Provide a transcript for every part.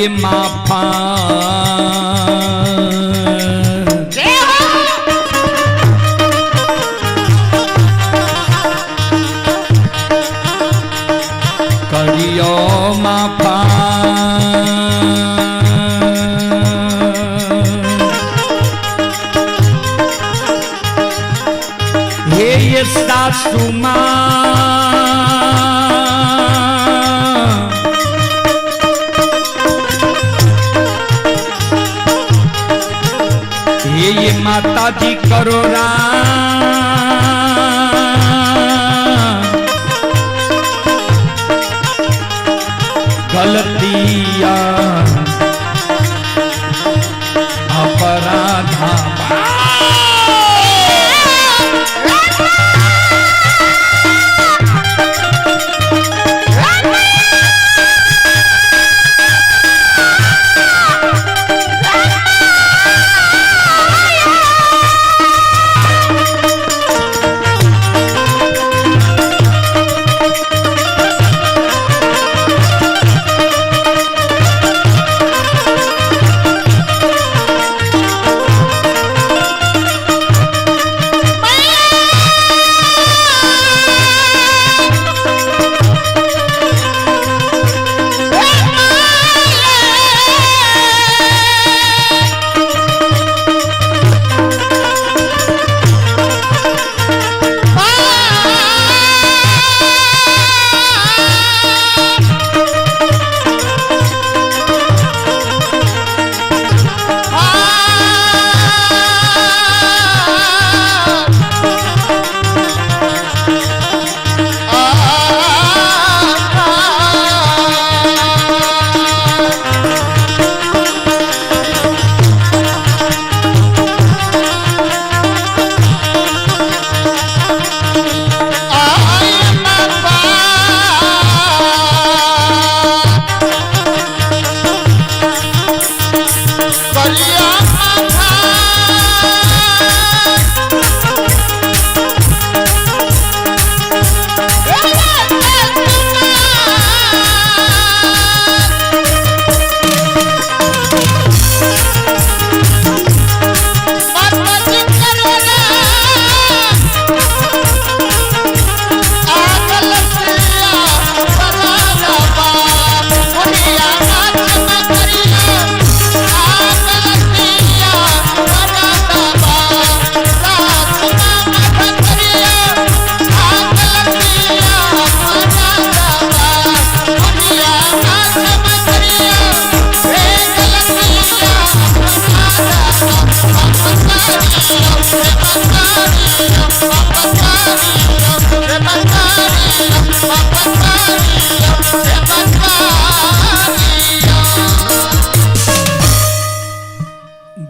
ये माफा। करियो माफा। हे ये सासू माँ, हे ये माता जी करो राम, गलतियां अपराधा।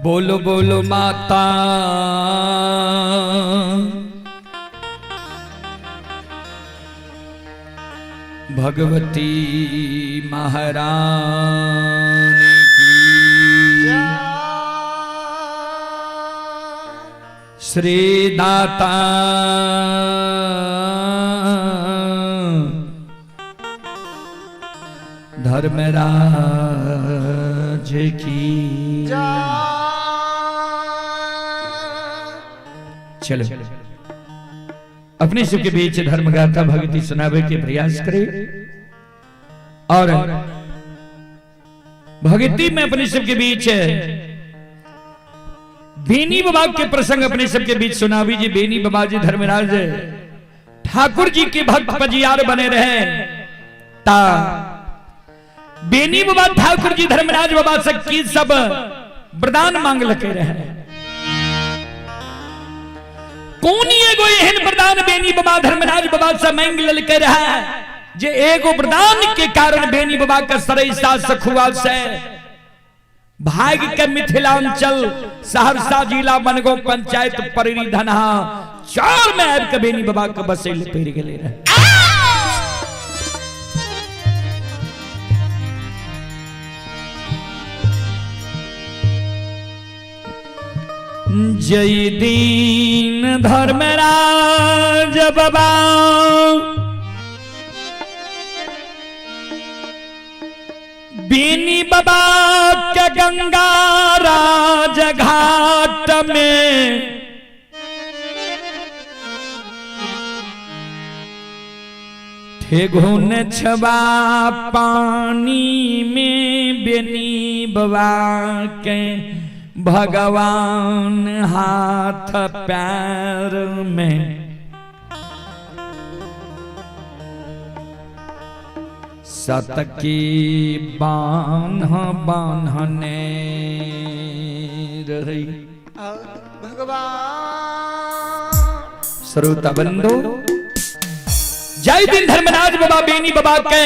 बोलो बोलो माता भगवती महारानी की। श्री दाता धर्मराज की। चलो अपने सबके बीच धर्म गाथा भक्ति सुनावे के प्रयास करें और भक्ति में अपने सबके बीच बेनी बाबा के प्रसंग अपने सबके बीच सुनावी जी। बेनी बाबा जी धर्मराज ठाकुर जी के भक्त पजियार बने रहे ता बेनी बाबा ठाकुर जी धर्मराज बाबा से की सब वरदान मांग लके रहे। कौन एगो एहन वरदान बेनी बाबा धर्मराज बाबा से मांग ललके रहे जे एगो वरदान के कारण बेनी बाबा के सरैसा सखुआ से भाग के मिथिलांचल सहरसा जिला बनगो पंचायत पररी धनहा चार में आबि के बेनी बाबा के बसै ले पड़ि गेलै रहे। जय दीन धर्मराज बाबा बेनी बाबा बाबा के गंगा राज घाट में ठेघुन छबा पानी में बेनी बाबा के भगवान हाथ पैर में सत की बान्ह बान्हने रही। भगवान श्रोता बंधु, जय दिन धर्मराज बाबा बेनी बाबा के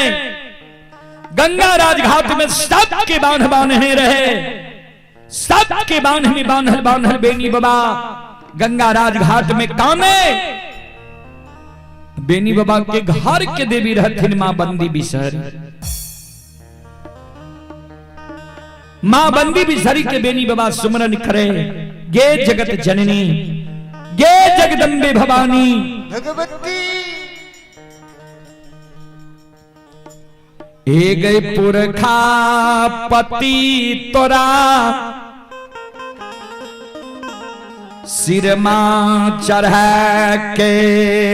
गंगा राजघाट में सबके बांध बांधने रहे, सबके बांध में बांधल बांधल बेनी बाबा गंगा राजघाट में कामे बेनी बाबा के घर के देवी रहथिन मां बंदी बिसहरी। मां बंदी बिसहरी के बेनी बाबा सुमरन करे, गे जगत जननी, गे जगदम्बे भवानी भगवती। ए गए पुरखा पति तोरा सिर मां चढ़ा के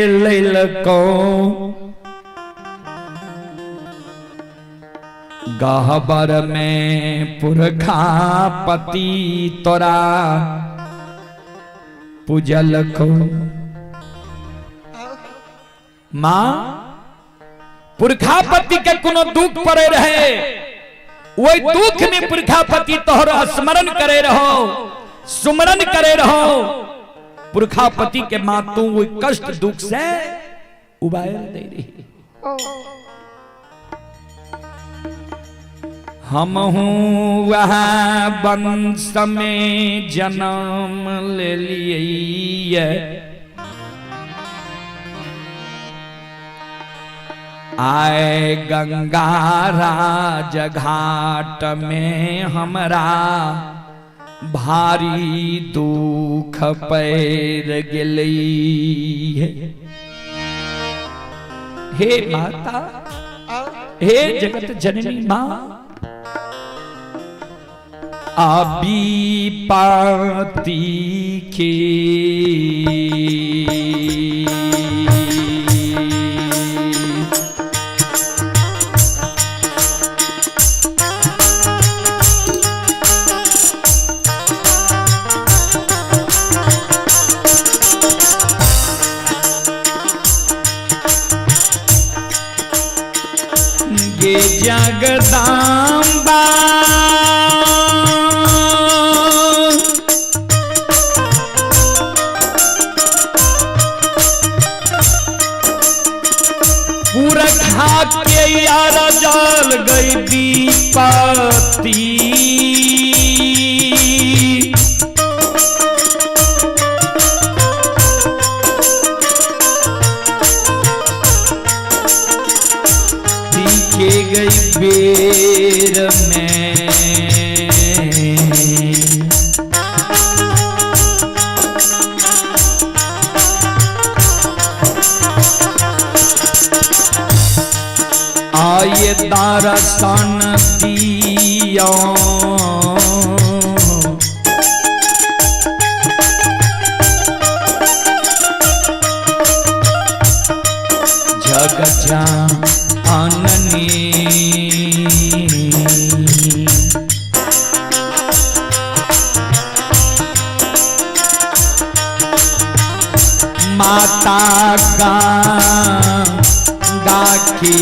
लैलको, गहबर में पुरखा पति तोरा पूजल को। मां पुरखापति के कोनो दुख पड़े रहे, वही दुख में पुरखापति तोहर स्मरण करे रहो, सुमरन करे रहो। पुरखापति के मां तू वही कष्ट दुख से उबार दे रही। हम हूँ वह वंश में जन्म ले लिए, आए गंगा राज घाट में हमरा भारी दुख पैर गेलई। हे माता, हे जगत जननी मां, अभी पाती के गे जगदम्बा पुरखा के यार जल गई दीपती, के गई बेर में आये दर्शन दिया, जग जाननी। माता गंगा की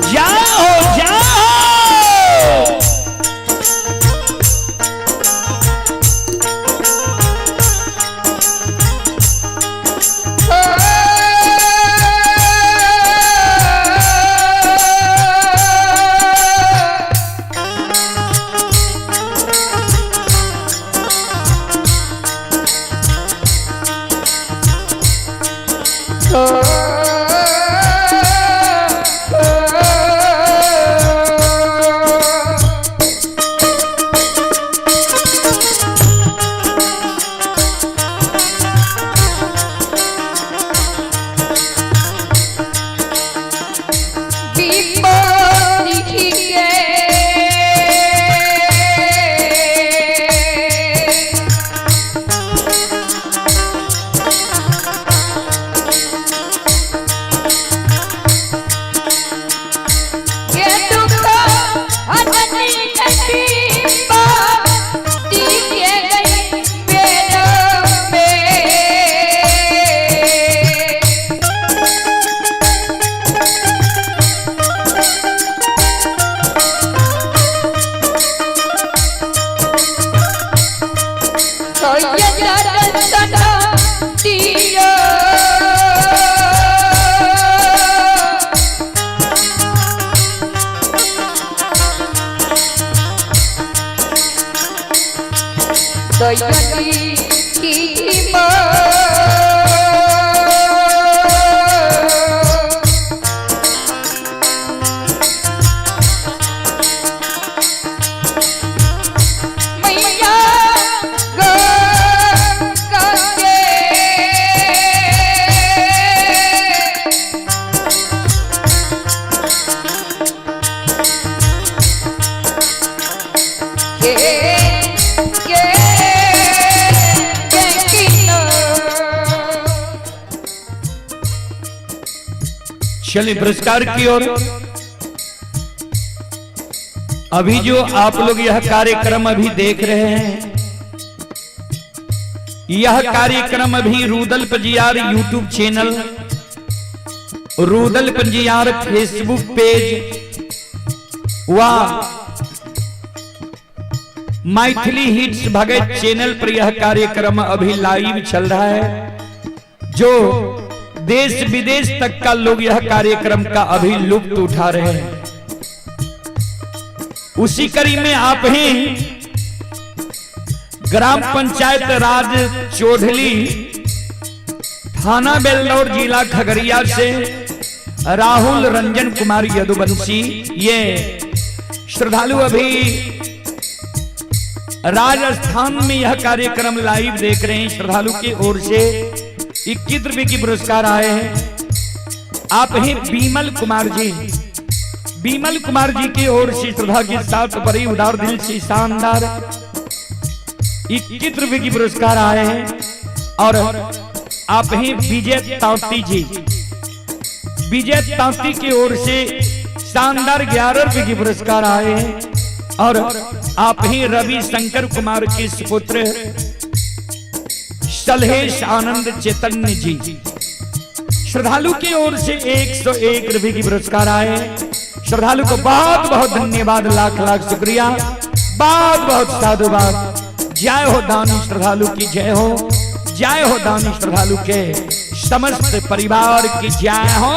जाओ जाओ। दयनी की मैया गंगा के के के के चलिए पुरस्कार की ओर। अभी जो आप लोग यह कार्यक्रम अभी देख रहे हैं, यह कार्यक्रम अभी Rudal Panjiyar YouTube channel, Rudal Panjiyar Facebook page व मैथिली हिट्स भगत चैनल पर यह कार्यक्रम अभी लाइव चल रहा है। जो देश विदेश तक का लोग यह कार्यक्रम का अभी लुत्फ उठा रहे हैं। उसी कड़ी में आप ही ग्राम पंचायत राज चौधरी, थाना बेलदौर, जिला खगड़िया से राहुल रंजन कुमार यदुवंशी, ये श्रद्धालु अभी राजस्थान में यह कार्यक्रम लाइव देख रहे हैं। श्रद्धालु की ओर से 21 रुपए की पुरस्कार आए हैं। आप ही बीमल कुमार जी, बीमल कुमार जी की ओर से श्रद्धा के साथ बड़ी उदार दिल से शानदार 21 रुपए की पुरस्कार आए हैं। और आप ही विजय तांती जी, विजय तांती की ओर से शानदार 11 रुपए की पुरस्कार आए हैं। और आप ही रवि शंकर कुमार के सुपुत्र सलहेश आनंद चैतन्य जी, श्रद्धालु की ओर से 101 रुपए की पुरस्कार आए। श्रद्धालु को बहुत बहुत धन्यवाद, लाख लाख शुक्रिया, बहुत बहुत साधुवाद। जय हो दानी श्रद्धालु की जय हो, जय हो दानी श्रद्धालु के समस्त परिवार की जय हो।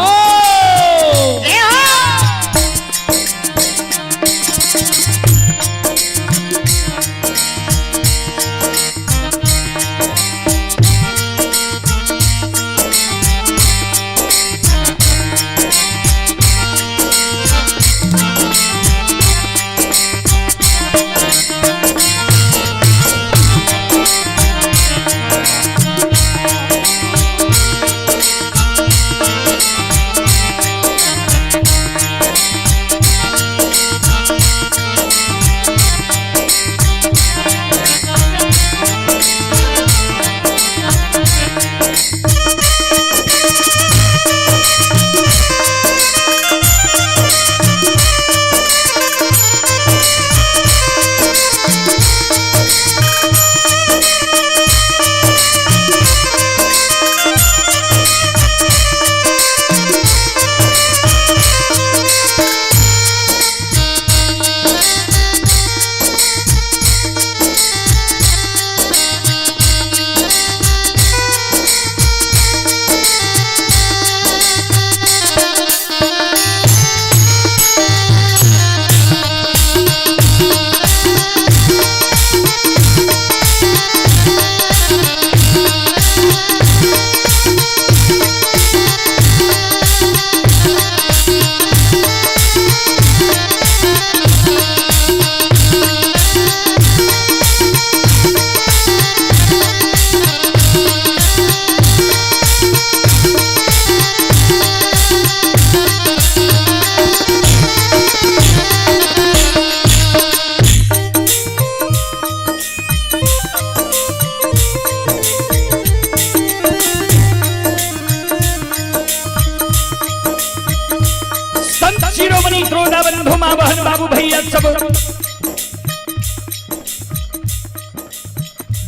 संत शिरोमणि त्रोदा बंधु माँ बहन बाबू भैया सब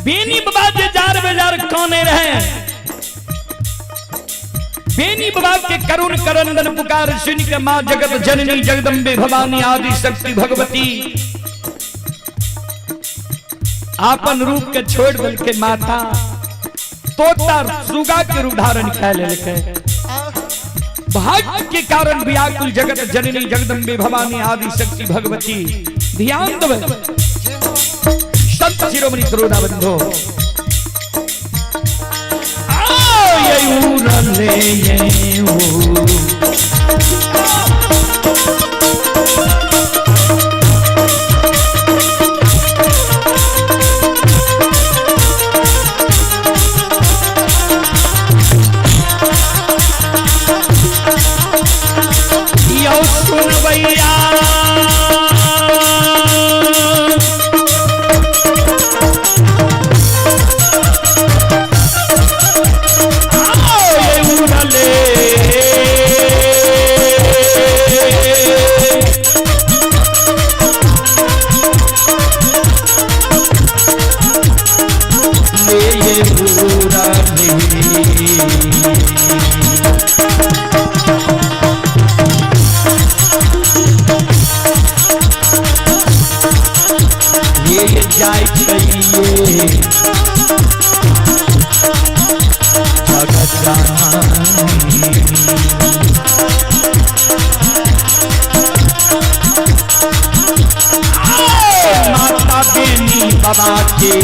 बेनी बाबा जे जार बेजार कौने रहे, बेनी बाबा के करुण करंदन पुकार सुन के माँ जगत जननी जगदम्बे भवानी आदि शक्ति भगवती आपन रूप के छोड़ दल के माता तोता सुगा के रूप धारण कर लेलके। भाग्य के कारण व्याकुल जगत जननी जगदम्बे भवानी आदि शक्ति भगवती ध्यान दो। संत संत शिरोमणि श्रोता बंधो ये यो सुनबैया आओ ये उड़ले। ले ये उड़ले। ये जाय छैये जगत जानी। माता बेनी बाबा के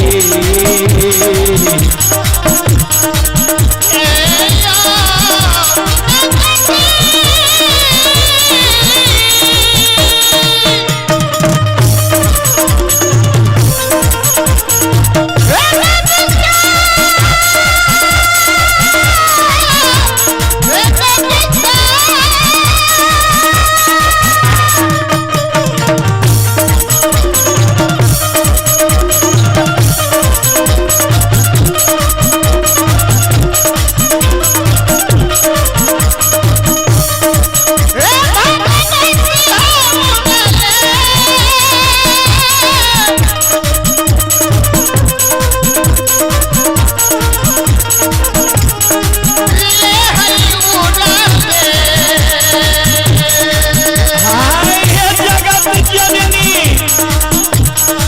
हाय हे जगत जननी,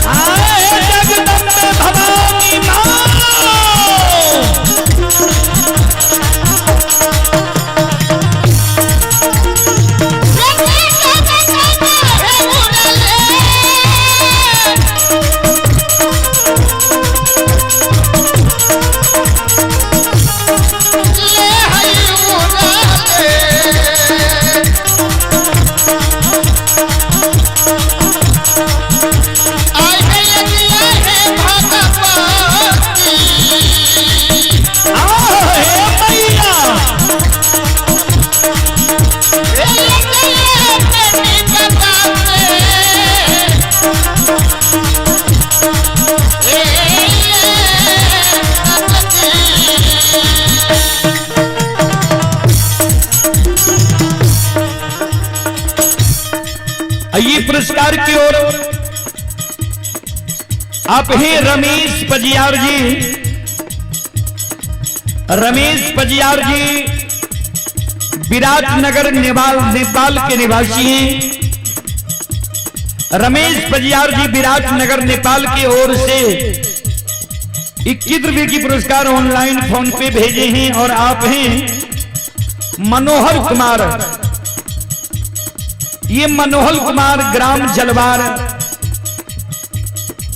हाय हे जगदम्बे भवानी माँ। आओ हे मैया। ये पुरस्कार की ओर आप हैं रमेश पजियार जी। रमेश पजियार जी विराटनगर नेपाल नेपाल के निवासी हैं। रमेश पजियार जी विराटनगर नेपाल की ओर से 21 रुपए की पुरस्कार ऑनलाइन फोन पे भेजे हैं। और आप हैं मनोहर कुमार, ये मनोहर कुमार ग्राम जलवार,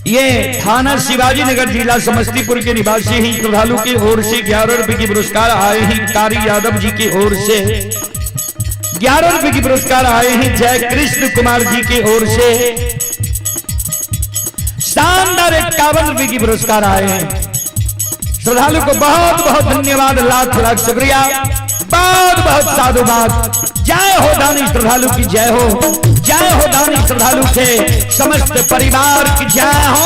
ये थाना शिवाजी नगर जिला समस्तीपुर के निवासी हैं। श्रद्धालु की ओर से 11 रुपए की पुरस्कार आए हैं। कारी यादव जी की ओर से 11 रुपए की पुरस्कार आए हैं। जय कृष्ण कुमार जी की ओर से शानदार 51 रुपए की पुरस्कार आए हैं। श्रद्धालु को बहुत बहुत धन्यवाद, लाख लाख शुक्रिया, बहुत बहुत साधुवाद। जय हो दानी श्रद्धालु की जय हो, जय हो दानी श्रद्धालु के समस्त परिवार की जय हो।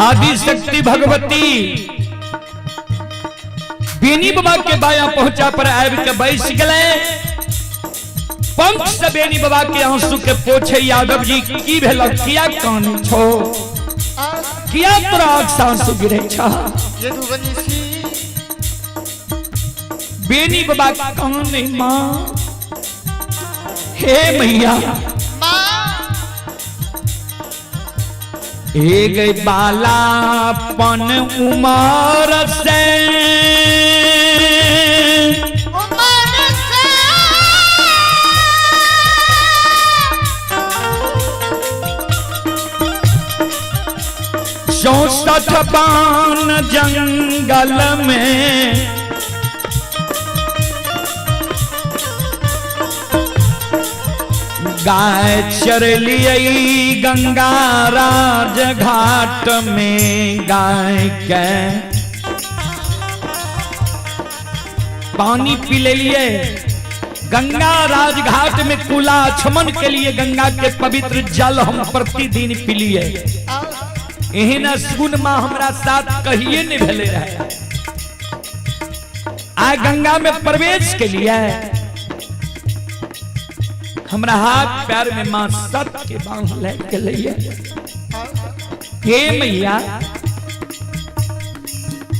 आदि शक्ति भगवती बेनी बाबा के बाया पहुंचा पर आबि के बैस गेलै। पंख से बेनी बाबा के आंसू के पोछे, यादव जी की भेल, किया कान छो, किया तोरा आँख से आंसू गिरे छा? यदुवंशी। बेनी बाबा कान नहीं, मां, हे मैया, एक बालापन उमर से उमर से 64 बान जंगल में गाय चरलियै गंगा राज घाट में, गाय के पानी पी लिए गंगा राजघाट में कुला छमन के लिए गंगा के पवित्र जल हम प्रतिदिन पी लिए। एहन सुन मां हमरा साथ कहिए नहीं भेले रहे। आ गंगा में प्रवेश के लिए हमरा हाथ पैर में मां सत के बांध ले के लिए। हे मैया,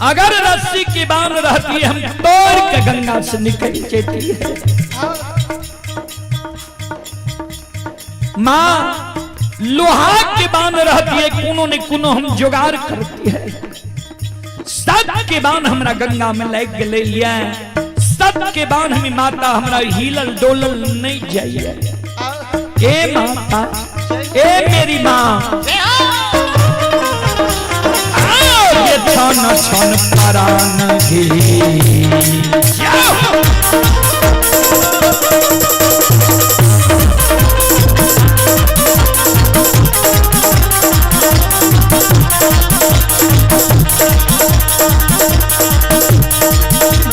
अगर रस्सी की बांध रहती हम तोड़ के गंगा से निकल जाती है। माँ, लोहा के बांध रहती है, कोनो ने कोनो हम जुगाड़ करती है। सत के बांध हमरा गंगा में लग गए लिया, सत के बांध हमें माता हमरा हिलल डोलल नहीं जाइए। ए माता, ए मेरी माँ, ये छन छन परान घी।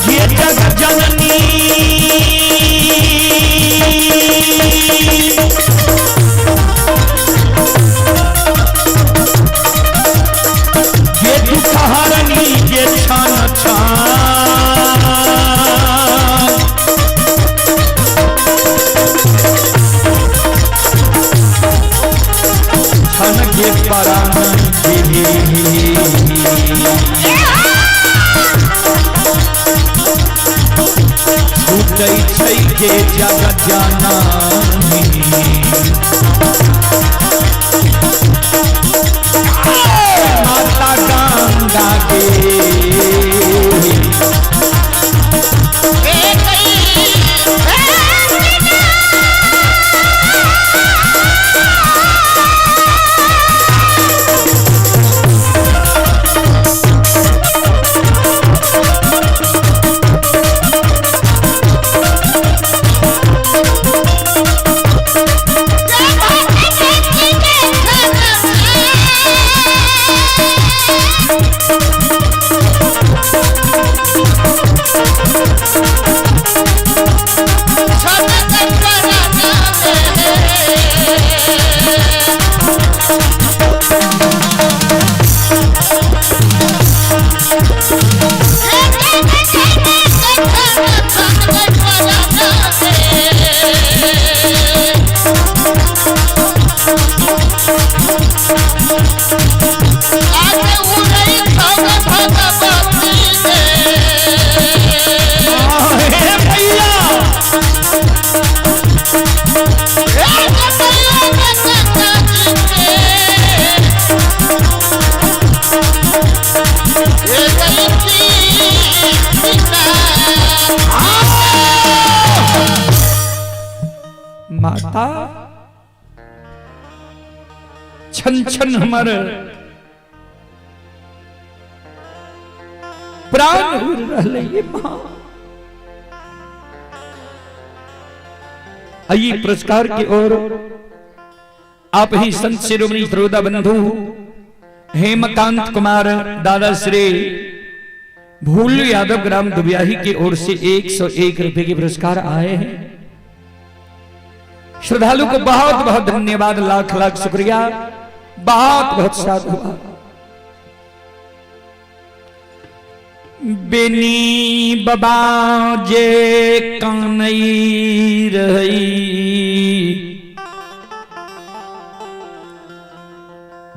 ये जग जननी ये दुख हरनी, ये छन छन छन के परान घी। छूटै छै के जग जननी माता गंगा के। हे भैया, माता, छन छन हमर प्राण उड़ रहले ये मां। आइए पुरस्कार की ओर आप ही संत शिरोमणि श्रोता बंधु हेमकांत कुमार दादा श्री भूल यादव ग्राम दुबियाही की ओर से 101 रुपए के पुरस्कार आए हैं। श्रद्धालु को बहुत बहुत धन्यवाद, लाख लाख शुक्रिया, बहुत बहुत साधुवाद। बेनी बाबा जे कानई रही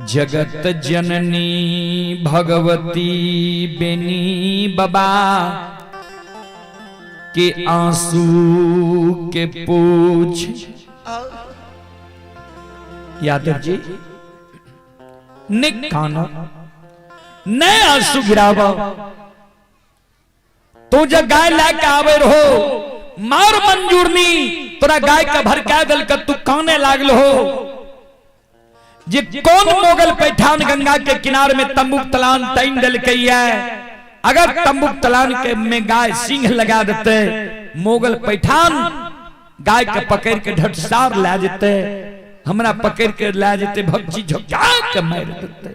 जगत जननी भगवती बेनी बाबा के आंसू के पूछ। यादव जी ने काना ने आंसू गिरावा। तू जब गाय ला के आवे रहो मार मंजूर नी तोरा गाय के भरका दल के तू काने लागल हो जे कौन मोगल पैठान गंगा के किनार में तंबुक तलान तैन दल के है। अगर तंबुक तलान के में गाय सिंह लगा देते मोगल पैठान गाय के पकड़ के ढटसार ला जेते, हमरा पकड़ के ला जेते भक्ति झोंका के मार देते।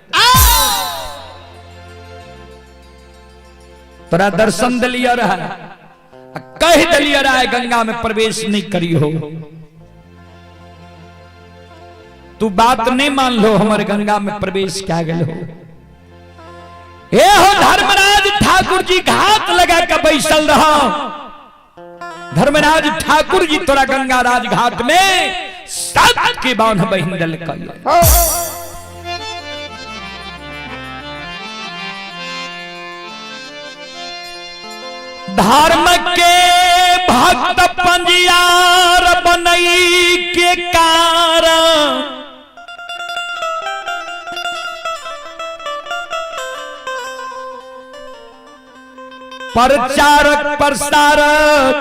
तोरा दर्शन दिलिया रहा कह दिलिया रहा गंगा में प्रवेश नहीं करी हो, तू बात नहीं मान लो हमारे गंगा में प्रवेश क्या गल हो। हे हो धर्मराज ठाकुर जी घात लगा के बैसल रहा। धर्मराज ठाकुर जी तोरा गंगा राज घाट में सत के बांध बहिन दल कई। धर्म के भक्त पंजियार बनई के कारण प्रचारक प्रसारक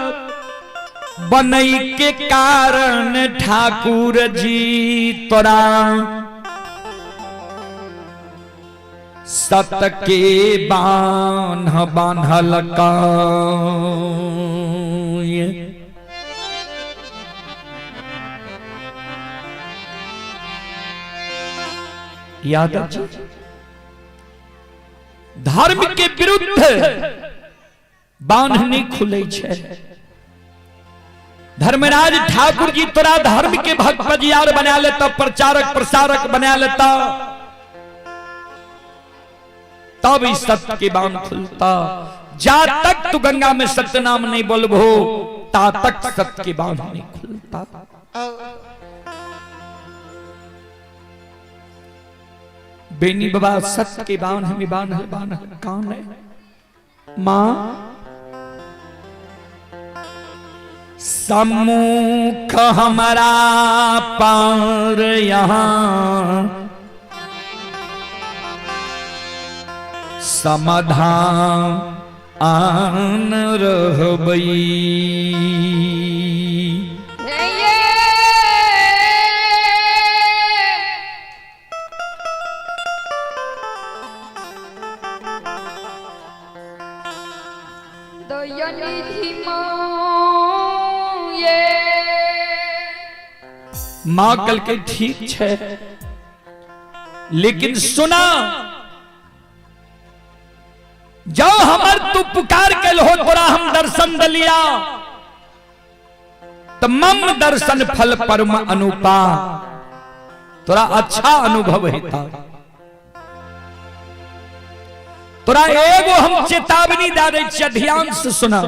बनई के कारण ठाकुर जी तोरा सत के बान्ह बान्हल का। यादव जी धर्म के विरुद्ध बांध नहीं खुले छे। धर्मराज ठाकुर जी तोरा धर्म के भक्त पजियार बना लेता, प्रचारक प्रसारक बना लेता, तब इस सत्य के बांध खुलता। जा तक तू गंगा में सत्य नाम नहीं बोलबो ता तक सत्य के बांध नहीं खुलता। बेनी बाबा सत्य के बांध में बांध बांध कान है मां सम्मुख हमारा पार यहां समाधान आन रहबई। मां कल के ठीक है लेकिन सुना जाओ हमर तू पुकार के हो तोरा हम दर्शन दलिया तो मम दर्शन फल परम अनुपा तोरा अच्छा अनुभव हेता। तोरा एगो हम चेतावनी दे दै छियै ध्यान से सुना।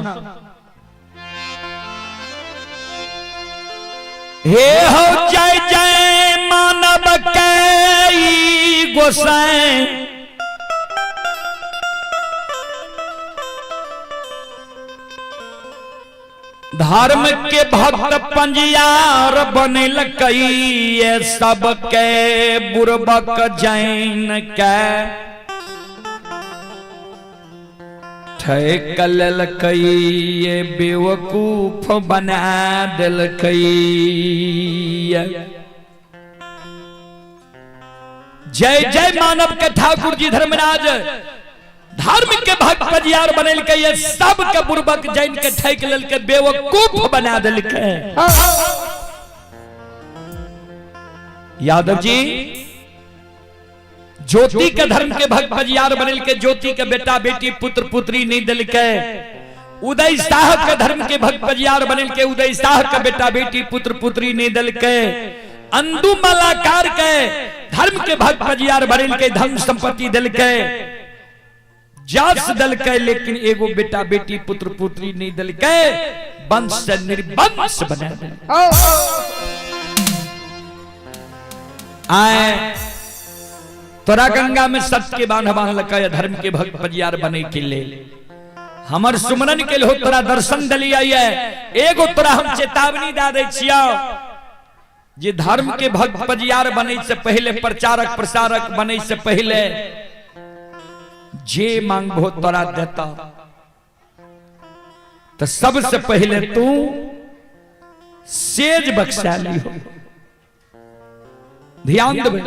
हे हो जय जय मानव के गोसाई धर्म के भक्त पंजियार बनल कई सबके बुरबक जैन के ठेकल कई बेवकूफ बना दिलकई। जय जय मानव के ठाकुर जी धर्मराज धर्म के भक्त पजियार बनल के सब के बुरबक जैन के ठेक लेल के बेवकूफ बना दिलकै। यादव जी ज्योति के धर्म के भक्त पजियार बनल के ज्योति के बेटा बेटी पुत्र पुत्री नहीं दिलकै। उदय साह के धर्म के भक्त पजियार बनल के उदय साह के बेटा बेटी पुत्र पुत्री नहीं दिलकै। अंदू मलाकार के धर्म के भक्त पजियार बनल के धन संपत्ति दिलकै। जास दलकै लेकिन एगो बेटा बेटी पुत्र पुत्री नहीं दलकै, वंश से निर्वंश बना देलकै। आए तोरा गंगा में सत्य के बांध बांधलकै, धर्म के भक्त पजियार बने के लेल हमर सुमरन के हो तोरा दर्शन दलिया है। एगो तोरा हम चेतावनी दे दै छियौ जे धर्म के भक्त पजियार बने से पहले, प्रचारक प्रसारक बने से पहले जे मांगबो तोरा देता, तो सबसे पहले तू सेज बख्शा ली हो। ध्यान देबै।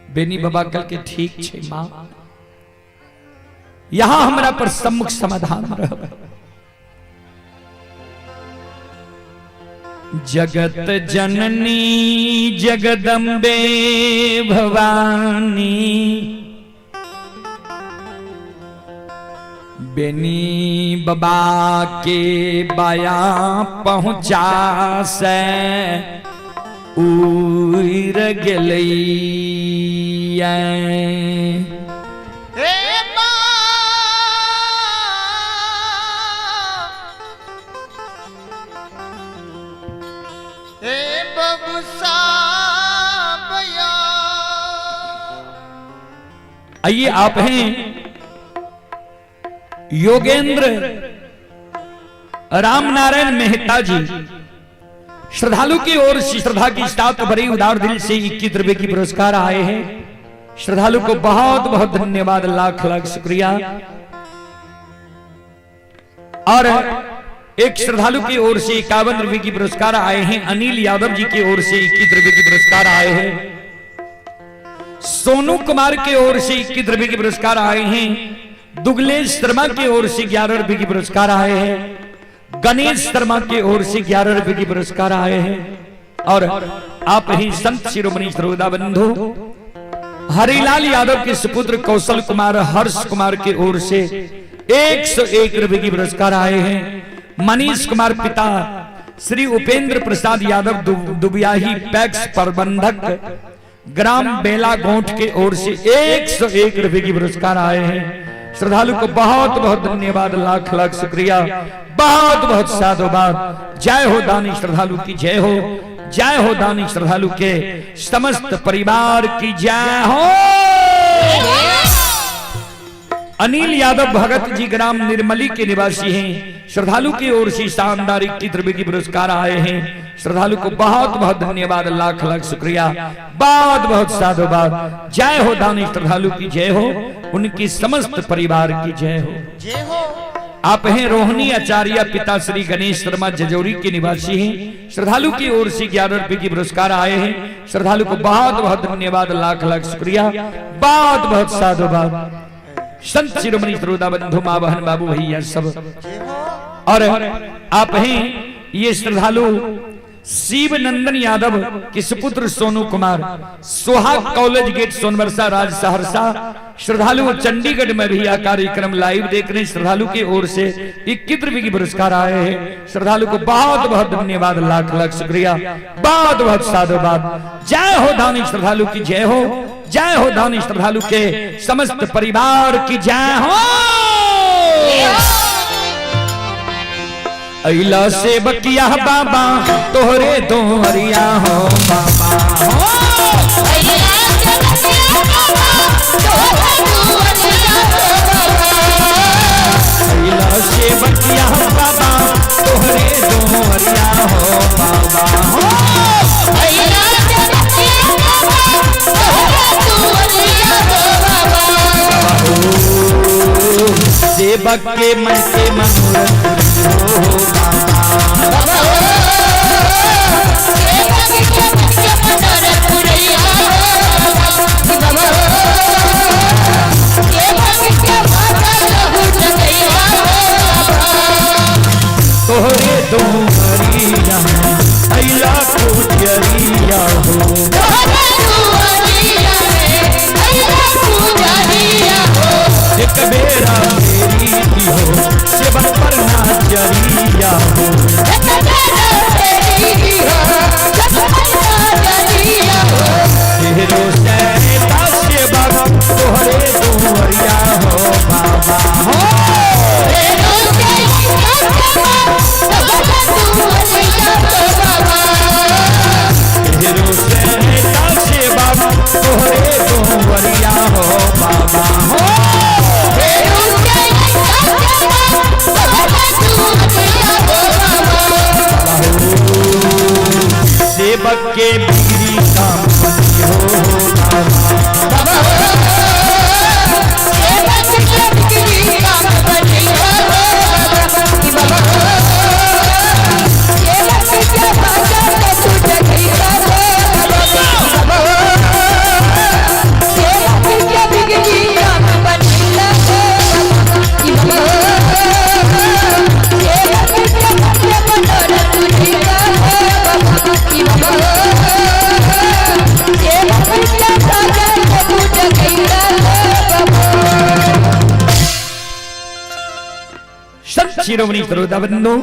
बेनी बाबा कल के ठीक छे मां, यहां हमरा पर सम्मुख समाधान रहबै। जगत जननी जगदम्बे भवानी, बेनी बाबा के बाया पहुंचा से उड़ गेलैया। हे मां हे बबुसा भैया। आइए आप हैं योगेंद्र रामनारायण मेहता जी, श्रद्धालु की ओर से श्रद्धा की साथ भरी उदार दिल से 21 रुपए की पुरस्कार आए हैं। श्रद्धालु को बहुत बहुत धन्यवाद, लाख लाख शुक्रिया। और एक श्रद्धालु की ओर से 51 रुपए की पुरस्कार आए हैं। अनिल यादव जी की ओर से 21 रुपए की पुरस्कार आए हैं। सोनू कुमार की ओर से 21 रुपए की पुरस्कार आए हैं। दुगलेश शर्मा की ओर से 11 रुपए की पुरस्कार आए हैं। गणेश शर्मा की ओर से 11 रुपए की पुरस्कार आए हैं। और आप ही संत शिरोमणि श्रोता बंधु हरिलाल यादव के सुपुत्र कौशल कुमार हर्ष कुमार की ओर से 101 रुपए की पुरस्कार आए हैं। मनीष कुमार पिता श्री उपेंद्र प्रसाद यादव दुबियाही पैक्स प्रबंधक ग्राम बेला गोंठ के ओर से 101 रुपए की पुरस्कार आए हैं। श्रद्धालु को बहुत बहुत धन्यवाद, लाख लाख शुक्रिया, बहुत बहुत साधुवाद। जय हो दानी श्रद्धालु की जय हो, जय हो दानी श्रद्धालु के समस्त परिवार की जय हो। अनिल यादव भगत जी ग्राम निर्मली के निवासी हैं। श्रद्धालु की ओर से शानदार 21 रुपए की पुरस्कार आए हैं। श्रद्धालु को बहुत बहुत धन्यवाद, लाख लाख शुक्रिया, बहुत बहुत साधुवाद। जय हो दानी श्रद्धालु की जय हो, उनकी समस्त परिवार की जय हो। जय हो। आप हैं रोहिणी आचार्य पिता श्री गणेश शर्मा जजौरी के निवासी हैं। श्रद्धालु की ओर से 11 रुपए की पुरस्कार आए हैं। श्रद्धालु को बहुत बहुत धन्यवाद, लाख लाख शुक्रिया, बहुत बहुत साधुवाद। संत शिरोमणि श्रोता बंधु माँ बहन बाबू भैया सब। और आप हैं ये श्रद्धालु शिव नंदन यादव के सुपुत्र सोनू कुमार, सोहाग कॉलेज गेट सोनबरसा राज सहरसा। श्रद्धालु चंडीगढ़ में भी यह कार्यक्रम लाइव देख रहे हैं। श्रद्धालु की ओर से 21 रुपए की पुरस्कार आए हैं। श्रद्धालु को बहुत बहुत धन्यवाद, लाख लाख शुक्रिया, बहुत बहुत साधुवाद। जय हो दानी श्रद्धालु की जय हो, जय हो दानी श्रद्धालु के समस्त परिवार की जय हो। अइला से बकिया बाबा तोहरे दोहरिया हो बाबा हो। अइला से बकिया बाबा तोहरे दोहरिया हो बाबा हो। सेवक के मन के मनोरथ हो बाबा। तोहरे दोहरिया अइला पुजरिया हो। एक बेरा मेरी भी हो सेवक पर नाचरिया हो। तेरो से सेवक तोहरे दुआरिया हो बाबा हो। ढेरों से ऐसा सेवक तोहरे दुआरिया हो बाबा हो। सेवक के बिगड़ी काम बनी हो बाबा। संत शिरोमणि श्रोता बंधु,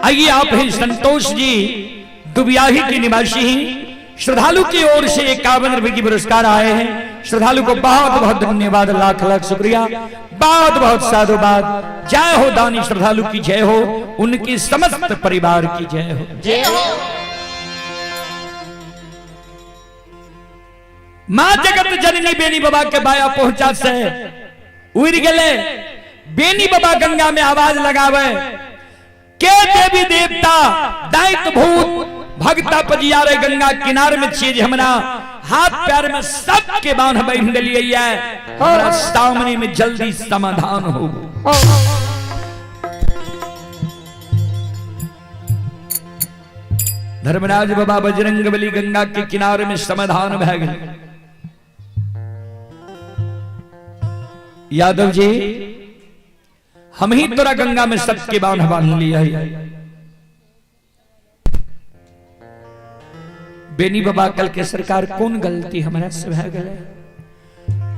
आइए आप हैं संतोष जी दुबियाही के निवासी हैं। श्रद्धालु की ओर से 51 रुपए की पुरस्कार आए हैं। श्रद्धालु को बहुत बहुत धन्यवाद, लाख लाख शुक्रिया, बहुत बहुत साधुवाद। जय हो दानी श्रद्धालु की जय हो, उनकी समस्त परिवार की जय हो। जय हो। मां जगत जननी बेनी बाबा के बाया पहुंचा से उड़ गए। बेनी बाबा गंगा में आवाज लगावे के देवी देवता दैत भूत भगता पजियारे गंगा किनार में छिए जे हमरा हाथ पैर में सबके बांध बांध लिए है, हमरा सामने में जल्दी समाधान हो। धर्मराज बाबा बजरंग बली गंगा के किनारे में समाधान भय गए। यादव जी हम ही तोरा गंगा में सबके बांध बांध लिया है। बेनी बाबा कल के सरकार कौन गलती हमरा से भय गए,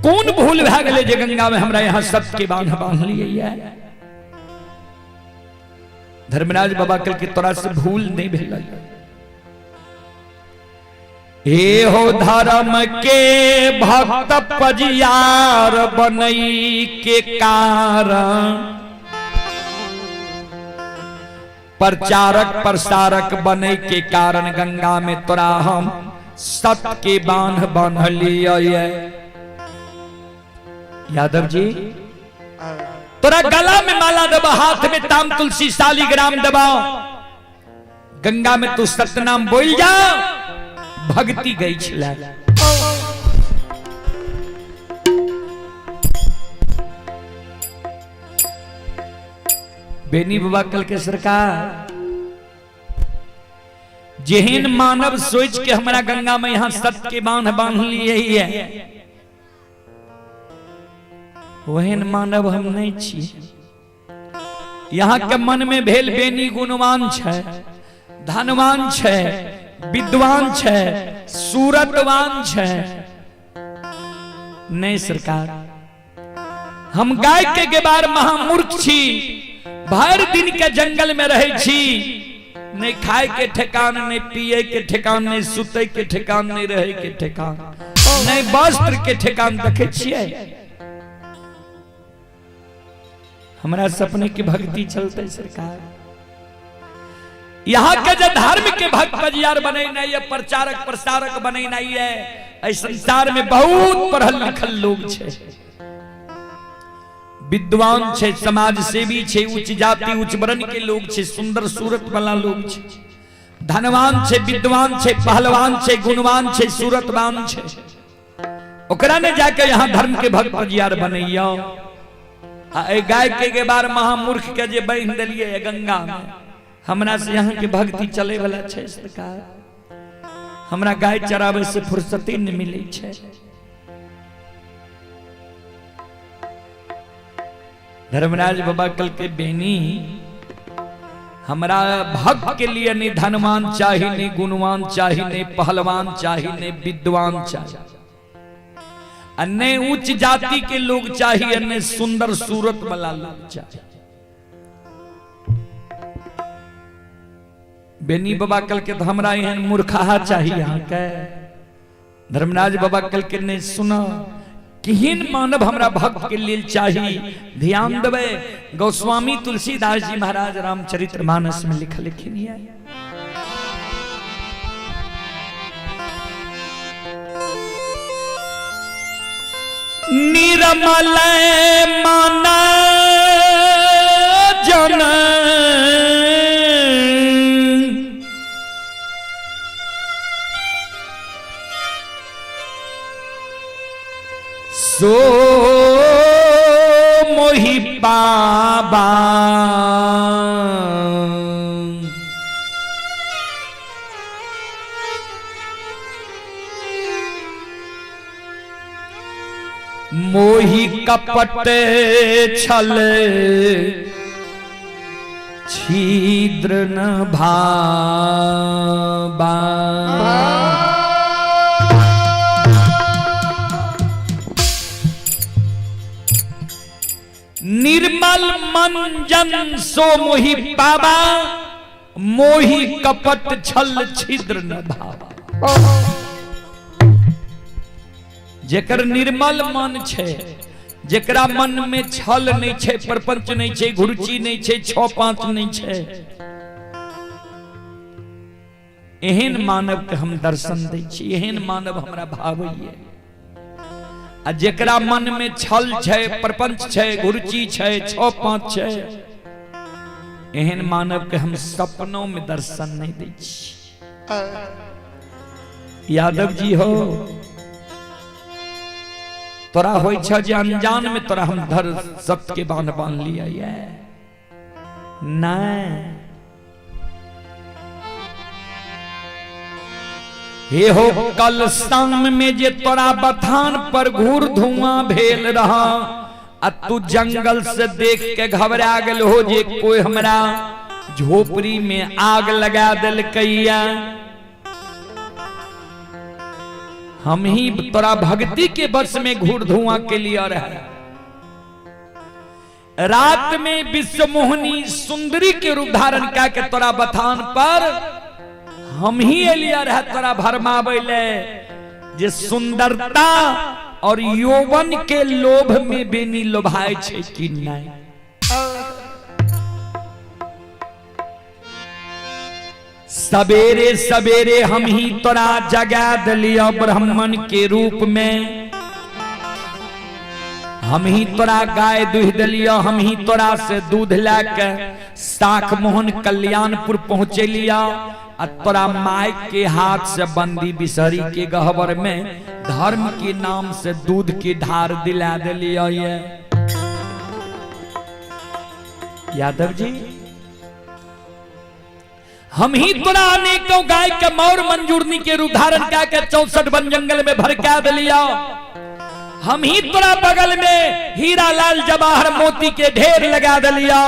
कौन भूल भय गए जे गंगा में हमरा यहाँ सबके बांध बांध लिया है। धर्मराज बाबा कल के तोरा से भूल नहीं भेल। हे हो धर्म के भक्त पजियार बनई के कारण प्रचारक प्रसारक बने के कारण गंगा में तोरा हम सत के बांध बांध लिया। यादव जी तोरा गला में माला दबा, हाथ में ताम तुलसी शालिग्राम दबाओ, गंगा में तू सतनाम बोल जा, भक्ति गई छला। बेनी बाबा कल के सरकार जेहन मानव सोच के हमरा गंगा में यहाँ सत के बांध बांध लिए है, वहन मानव हम नहीं छी। यहाँ के मन में भेल बेनी गुणवान छै, धनवान छै, विद्वान छै, सूरतवान छै। नहीं सरकार, हम गाय के गेबार महामूर्ख छी, भर दिन के जंगल में रहे छी, नहीं खाए के ठेकान, नहीं पिए के ठेकान, नहीं सुते के ठेकान, नहीं रहे के ठेकान, नहीं वस्त्र के ठेकान देखे छियै। हमरा सपने की भक्ति चलते सरकार। यहाँ के जो धर्म के भक्त पजियार बने नहीं है, प्रचारक प्रसारक बने नहीं है। इस संसार में बहुत पढ़ल लिखल लोग छे, विद्वान छे, समाज सेवी छे, उच्च जाति उच्च वर्ण के लोग छे, सुंदर सूरत वाला लोग छे, धनवान छे, विद्वान छे, पहलवान छे, गुणवान छे, सूरतवान छे। ओकरा ने जाके यहाँ धर्म के भक्त पजियार बनैया। गाय के बार महामूर्ख के जे बांध दिलिए गंगा में, हमरा से यहाँ के भक्ति चले वाला छे सरकार। हमरा गाय चरावे से फुर्सती नहीं मिले छे। धर्मराज बाबा कल के बेनी हमरा भक्त के लिए नहीं धनवान चाहिए, नहीं गुणवान चाहिए, नहीं पहलवान चाहिए, नहीं विद्वान चाहिए, नहीं उच्च जाति के लोग चाहिए, नहीं सुंदर सूरत वाला लोग चाहिए। बेनी बाबा कल के तो हमरा एहन मूर्खा चाहिए यहाँ के। धर्मराज बाबा कल के नहीं सुना, केहन मानव हमरा भक्त के लेल चाही। ध्यान देबै, गोस्वामी तुलसीदास जी महाराज रामचरित्र मानस में लिखलखिन है। निर्मल मन जन सो मोहि पाबा, मोहि कपट छल छिद्र न भाबा। निर्मल मन जन सो मोहि पाबा, मोहि कपट छल छिद्र न भाबा। जेकर निर्मल मन छै, जेकरा मन में छल नहीं छै, प्रपंच नहीं छै, घुरची नहीं छै, छह पांच नहीं छै, एहन मानव के हम दर्शन दै छी, एहन मानव हमरा भावैये। आ जेकरा मन में छल छै, प्रपंच छै, घुरची छै, छह पांच छै, एहन मानव के हम सपनों में दर्शन नहीं दै छी। यादव जी हो, तोरा होइ छ जे अनजान में तोरा हम धर सत्य के बांध बांध लिया ये नहीं। हे हो, कल शाम में जे तोरा बथान पर घूर धुआं भेल रहा, आ तू जंगल से देख के घबरा गेल हो जे कोई हमरा झोपड़ी में आग लगा देलकैया। हम ही तोरा भक्ति के बस में घूर धुआं के लिए रहे। रात में विश्व मोहनी सुंदरी के रूप धारण कऽ के तोरा बथान पर हम ही एलिया रहे तोरा भरमाबै ले, जे सुंदरता और यौवन के लोभ में बेनी लोभाय छै कि नहीं। सवेरे सवेरे हम ही तोरा जगा दिलिया ब्राह्मण के रूप में, हम ही तोरा गाय दुह दिलिया, हम ही तोरा से दूध लए के साख मोहन कल्याणपुर पहुंचेलिया, आ तोरा माय के हाथ से बंदी बिसहरी के गहबर में धर्म के नाम से दूध की ढार दिला दिलिया। ये यादव जी, हम ही तोरा अनेकों गाय के मौर मंजूरनी के रूप धारण कऽ के 64 वन जंगल में भड़का दिलिया, हम ही तोरा बगल में हीरा लाल जवाहर मोती के ढेर लगा दिलिया,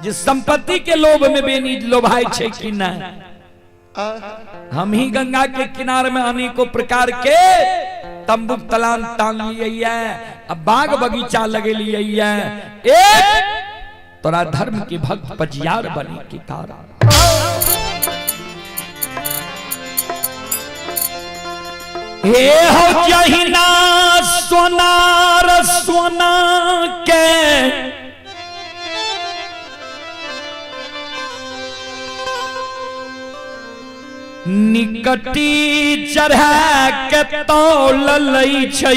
जिस संपत्ति के लोभ में बेनी लोभाई छै कि नहीं। हम ही गंगा के किनारे में अनेकों प्रकार के तंबू तलान तान लिए, अब बाग बगीचा लगे लिए, एक तोरा धर्म के भक्त पजियार बने के कारण। हे हो जहिना सोनार सोना के निकटी चढ़ा के तौल लै छै,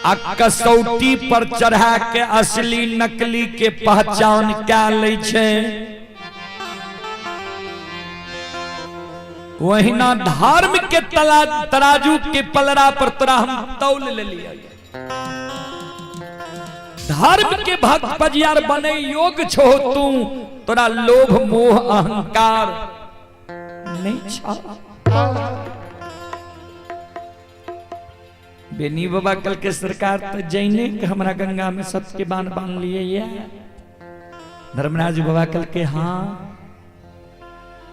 आ कसौटी पर चढ़ा के असली नकली के पहचान कै लै छै, वहिना धर्म के तराजू के पलड़ा पर तोरा हम तौल ले लिया। धर्म के भक्त पजियार बने योग छो तू, तोरा लोभ मोह अहंकार नहीं छा। बेनी बाबा कल के सरकार तो जैने के हमरा गंगा में सत्य के बांध बांध लिए ये। धर्मराज बाबा कल के हाँ,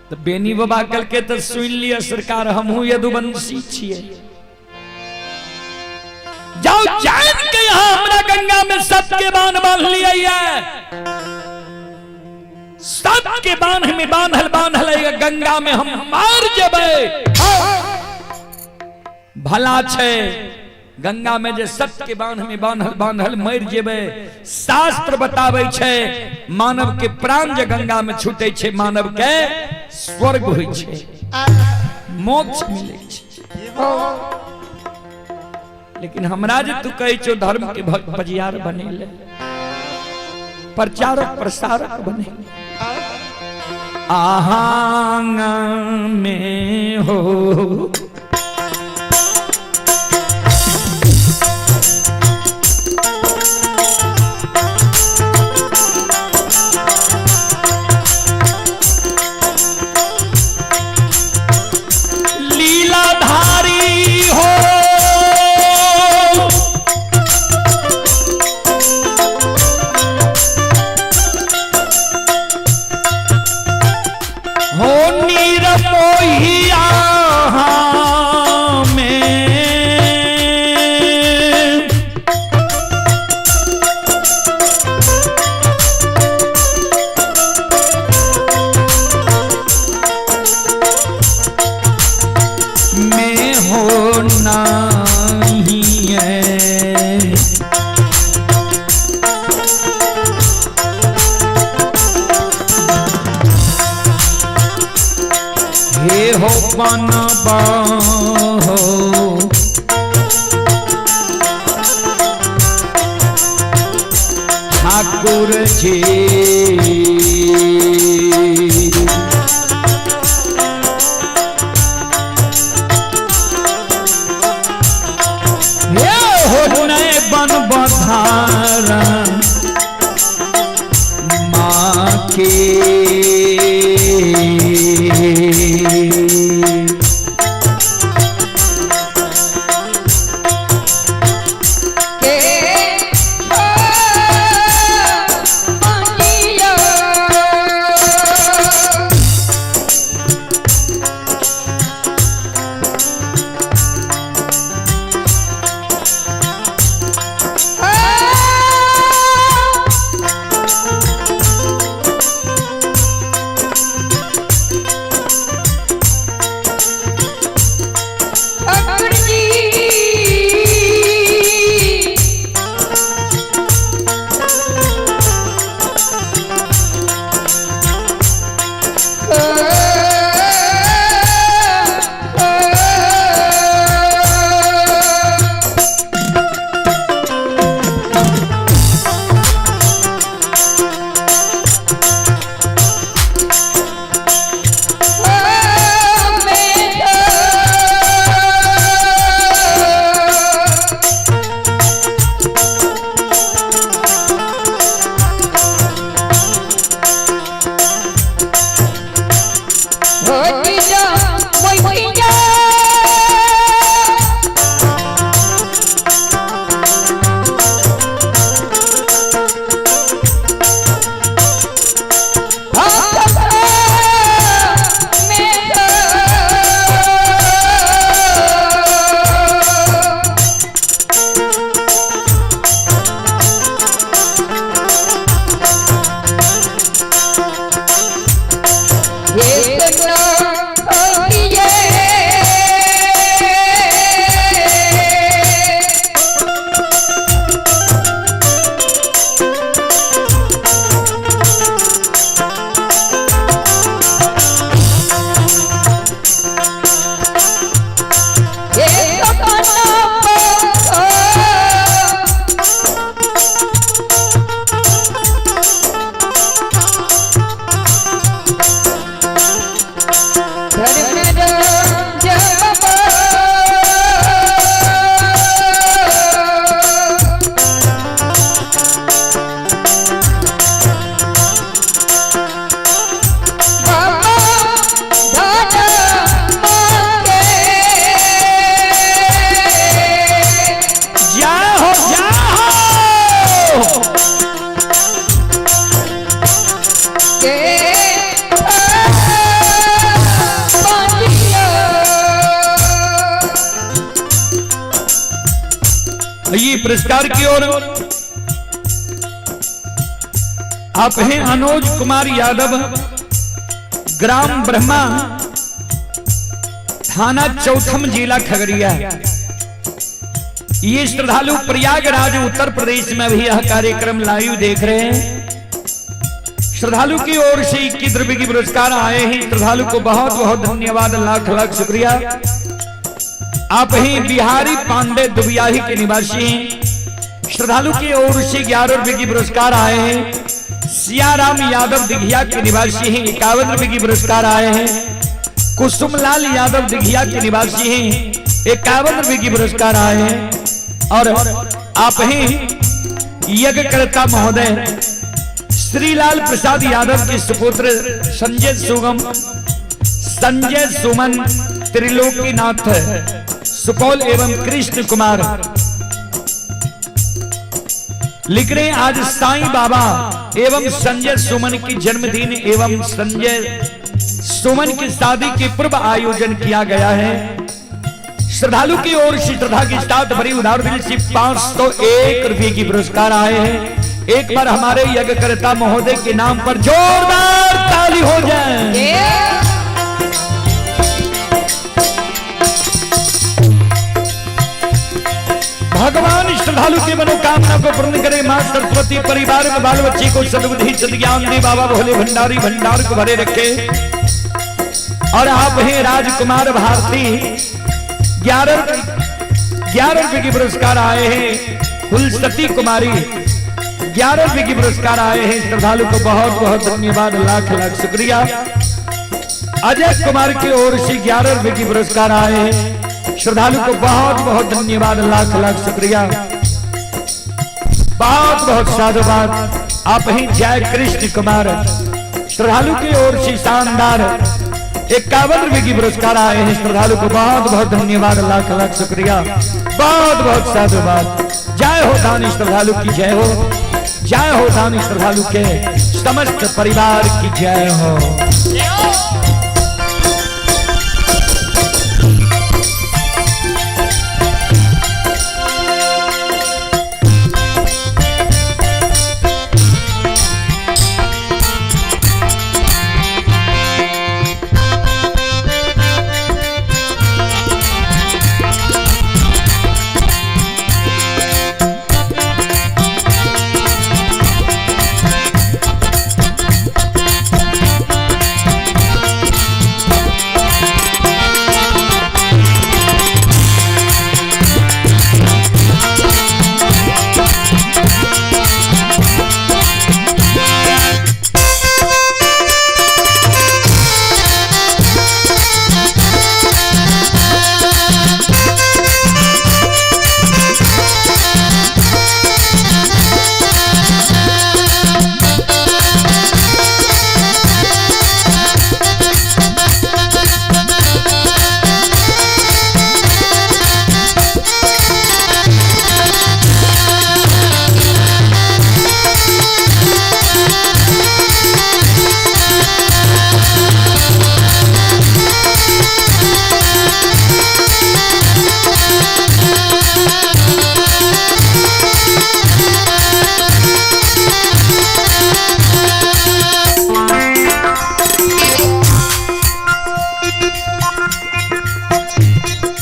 तो बेनी बाबा कल के तो सुन लिया सरकार हमहू यदुवंशी छिए, जाओ जान के यहाँ हमरा गंगा में सत्य के बांध बांध लिए ये। सत्य सत के बांध में बांधल बांधल गंगा में हम मार जेबै। भला छै गंगा में जे सत्य के बांध में बांधल बांधल मर जेबै। शास्त्र बताबै छै मानव के प्राण जे गंगा में छूटे छै मानव के स्वर्ग होइ छै, मोक्ष मिले छै। लेकिन हमरा जे तू कहै छौ धर्म के बजियार बनेले, प्रचारक प्रसारक बनेले, आहांग में हो लीलाधारी हो, हो नीरमोहिया में में हो नाही है। हे हो बनबा हो ठाकुर जी, हे हो नए बन बधारा माँ के। जय हो जय हो। ये पुरस्कार की ओर आप हैं अनुज कुमार यादव, ग्राम ब्रह्मा, थाना चौथम, जिला खगड़िया। ये श्रद्धालु प्रयागराज उत्तर प्रदेश में भी यह कार्यक्रम लाइव देख रहे हैं। श्रद्धालु की ओर से 21 रुपए की पुरस्कार आए हैं। श्रद्धालु को बहुत बहुत धन्यवाद, लाख लाख शुक्रिया। आप ही बिहारी पांडे दुबियाही के निवासी हैं। श्रद्धालु की ओर से 11 रुपए की पुरस्कार आए हैं। सियाराम यादव दिघिया के निवासी हैं, 51 रुपए की पुरस्कार आए हैं। कुसुमलाल यादव दिघिया के निवासी हैं, 51 रुपए की पुरस्कार आए हैं। और आप ही यज्ञकर्ता महोदय श्रीलाल प्रसाद यादव के सुपुत्र संजय सुगम, संजय सुमन, त्रिलोकीनाथ सुपौल एवं कृष्ण कुमार लिख रहे हैं, आज साईं बाबा एवं संजय सुमन की जन्मदिन एवं संजय सुमन की शादी के पूर्व आयोजन किया गया है। श्रद्धालु की ओर से श्रद्धा के साथ भरी उदार दिल से 501 रुपए की पुरस्कार आए हैं। एक बार हमारे यज्ञकर्ता महोदय के नाम पर जोरदार ताली हो जाए। भगवान श्रद्धालु की मनोकामना को पूर्ण करे। मां सरस्वती परिवार में बाल बच्चे को सद्बुद्धि सद्ज्ञान दे। बाबा भोले भंडारी भंडार को भरे रखे। और आप हैं राजकुमार भारती, 11 रुपए की पुरस्कार आए हैं। फुलसती कुमारी 11 रुपए की पुरस्कार आए हैं। श्रद्धालु को बहुत बहुत धन्यवाद, लाख लाख शुक्रिया। अजय कुमार की ओर से 11 रुपए की पुरस्कार आए हैं। श्रद्धालु को बहुत बहुत धन्यवाद, लाख लाख शुक्रिया, बहुत बहुत साधुवाद। आप ही जय कृष्ण कुमार, श्रद्धालु की ओर से शानदार 51 रुपए की पुरस्कार आए हैं। श्रद्धालु को बहुत बहुत धन्यवाद, लाख लाख शुक्रिया, बहुत बहुत साधुवाद। जय हो दानी श्रद्धालु की जय हो, जय हो दानी श्रद्धालु के समस्त परिवार की जय हो।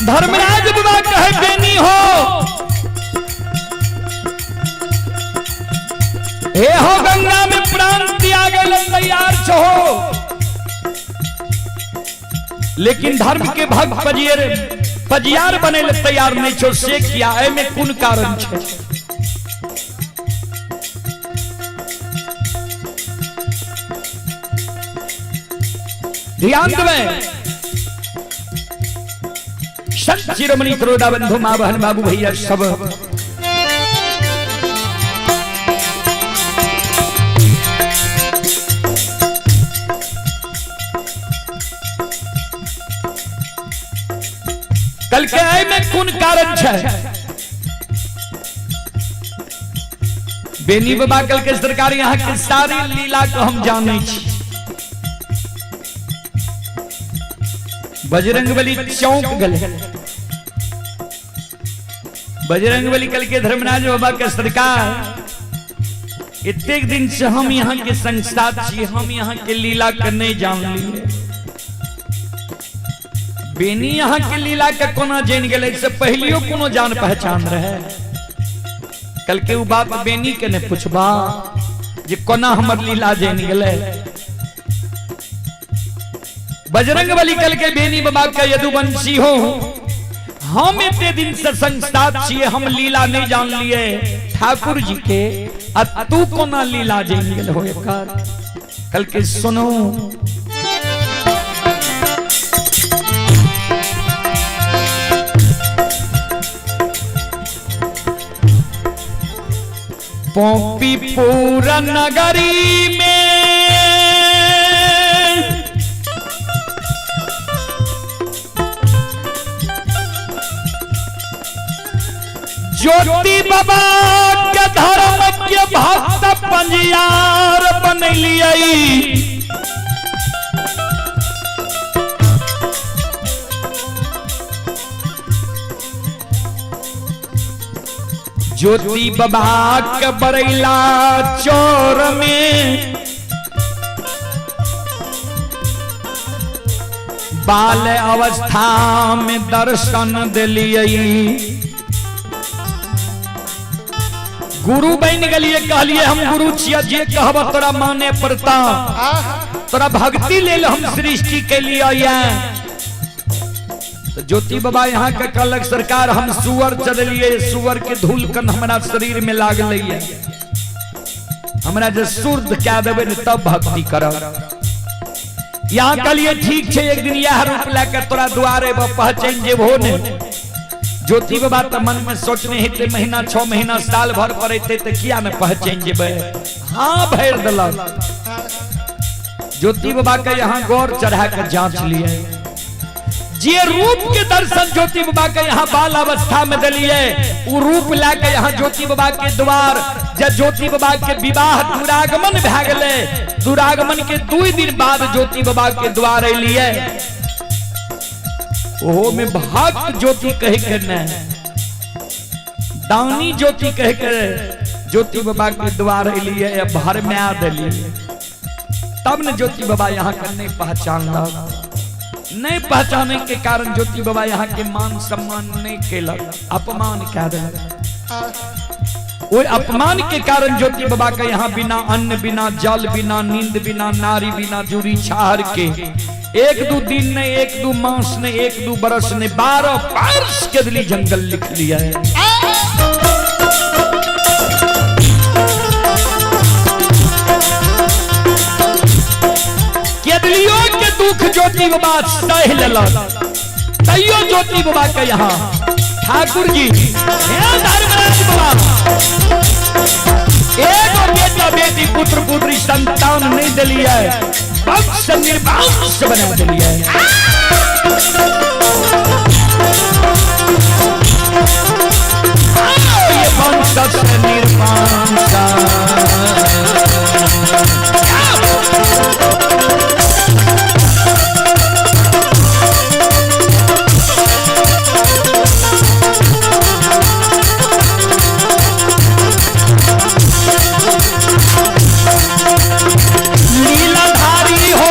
धर्मराज बाबा कहे बेनी हो, हे हो गंगा में प्राण त्याग तैयार छो, लेकिन धर्म के भक्त पजियर पजियार बने ले तैयार नहीं छो, से किया एमे कोन कारण छे? ध्यान देवे संत शिरोमणि त्रोड़ा बंधु माँ बहन बाबू भैया सब। कल के आए में कौन कारण है? बेनी बाबा कल के सरकार यहाँ के सारी लीला को हम जाने छी। बजरंगबली चौंक गले, बजरंगबली कल के धर्मराज बाबा के सरकार एतेक दिन से हम यहाँ के संसार छी, हम यहाँ के लीला के नहीं जानलिए। बेनी यहाँ के लीला के कोना जान गेलै से पहिलियो कोनो जान पहचान रहे। कल के उ बात बेनी के ने पूछबा जे कोना हमर लीला जान गेलै। बजरंग बली कल के बेनी बाबा के यदुवंशी हो, हम एते दिन से संसार छिए, हम लीला नहीं जान लिए ठाकुर जी के, आ तू कोना लीला जान गेल हो एकर। कल के सुनो पोपीपुर नगरी में ज्योति बाबा के धर्म के भक्त पंजियार बनलियै। ज्योति बाबा के बरैला चोर में बाल अवस्था में दर्शन दिलियै। गुरु बन गलिए, कहलिए हम गुरु छियै, जे कहब तोरा माने पड़ता, तोरा भक्ति लेल हम सृष्टि के लिए। तो ज्योति बाबा यहाँ के कहलक सरकार हम सुअर चढ़लिए, सुअर के धूल कन हमारा शरीर में लागल है, हमरा जे शुद्ध कह देबै ने तब भक्ति करब। यहाँ कहलिए ठीक छै, एक दिन यह रूप लए तोरा दुआरे पर पहचान जेबहो ने। ज्योति बाबा तो मन में सोचने हेतै महीना 6 महीना साल भर पर एतै तऽ किया ने पहचान जेबै। हाँ भरि देलक। ज्योति बाबा के यहाँ गौर चढ़ा के जांच लिए, जे रूप के दर्शन ज्योति बाबा के यहाँ बाल अवस्था में दिलिए, उ रूप ला के यहाँ ज्योति बाबा के द्वार जब ज्योति बाबा के विवाह दुरागमन भए गेलै, दुरागमन के 2 दिन बाद ज्योति बाबा के द्वार एलिए। ओहो में भक्त ज्योति कह के ने, दानी ज्योति कह के ज्योति बाबा के द्वार एलिए, भर में आ दिलिए, तब ने ज्योति बाबा यहाँ के नहीं पहचानलक। नहीं पहचाने के कारण ज्योति बाबा यहाँ के मान सम्मान नहीं केलक, अपमान कह दिलक। वो अपमान के कारण ज्योति बाबा के यहाँ बिना अन्न बिना जल बिना नींद बिना नारी बिना जुरी छाहर के 1-2 दिन ने 1-2 मास ने 1-2 बरस ने 12 वर्ष के दिली जंगल लिख लिया है। केदलियों के दुख ज्योति बाबा सह लेलक, तैयो ज्योति बाबा के यहाँ ठाकुर जी हे धर्मराज बाबा एगो बेटा बेटी पुत्र पुत्री संतान नहीं दिलिए, वंश निर्वंश बना दिलिए। ये वंश निर्वंश लीलाधारी हो,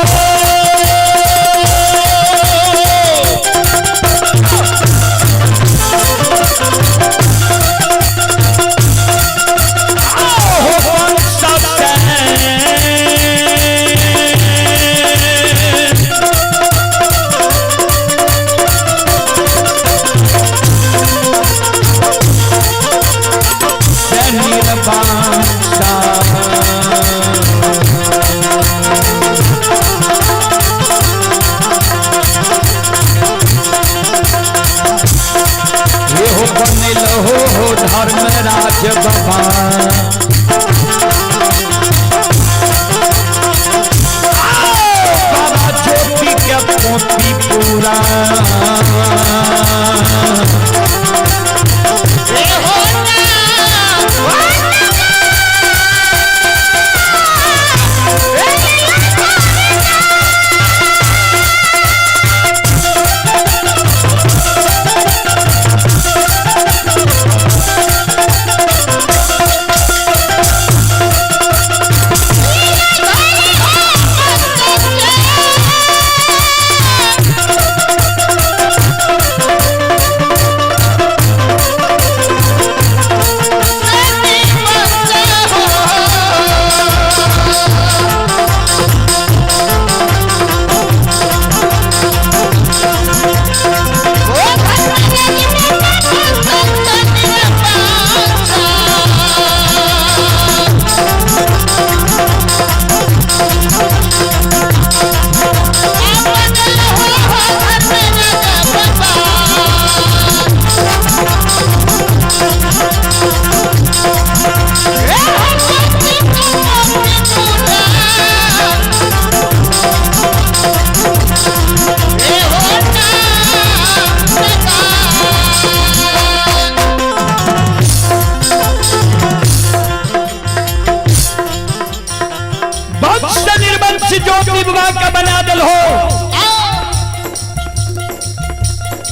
हो वंश वंश निर्वंश ज्योति बाबा का बना दिल हो।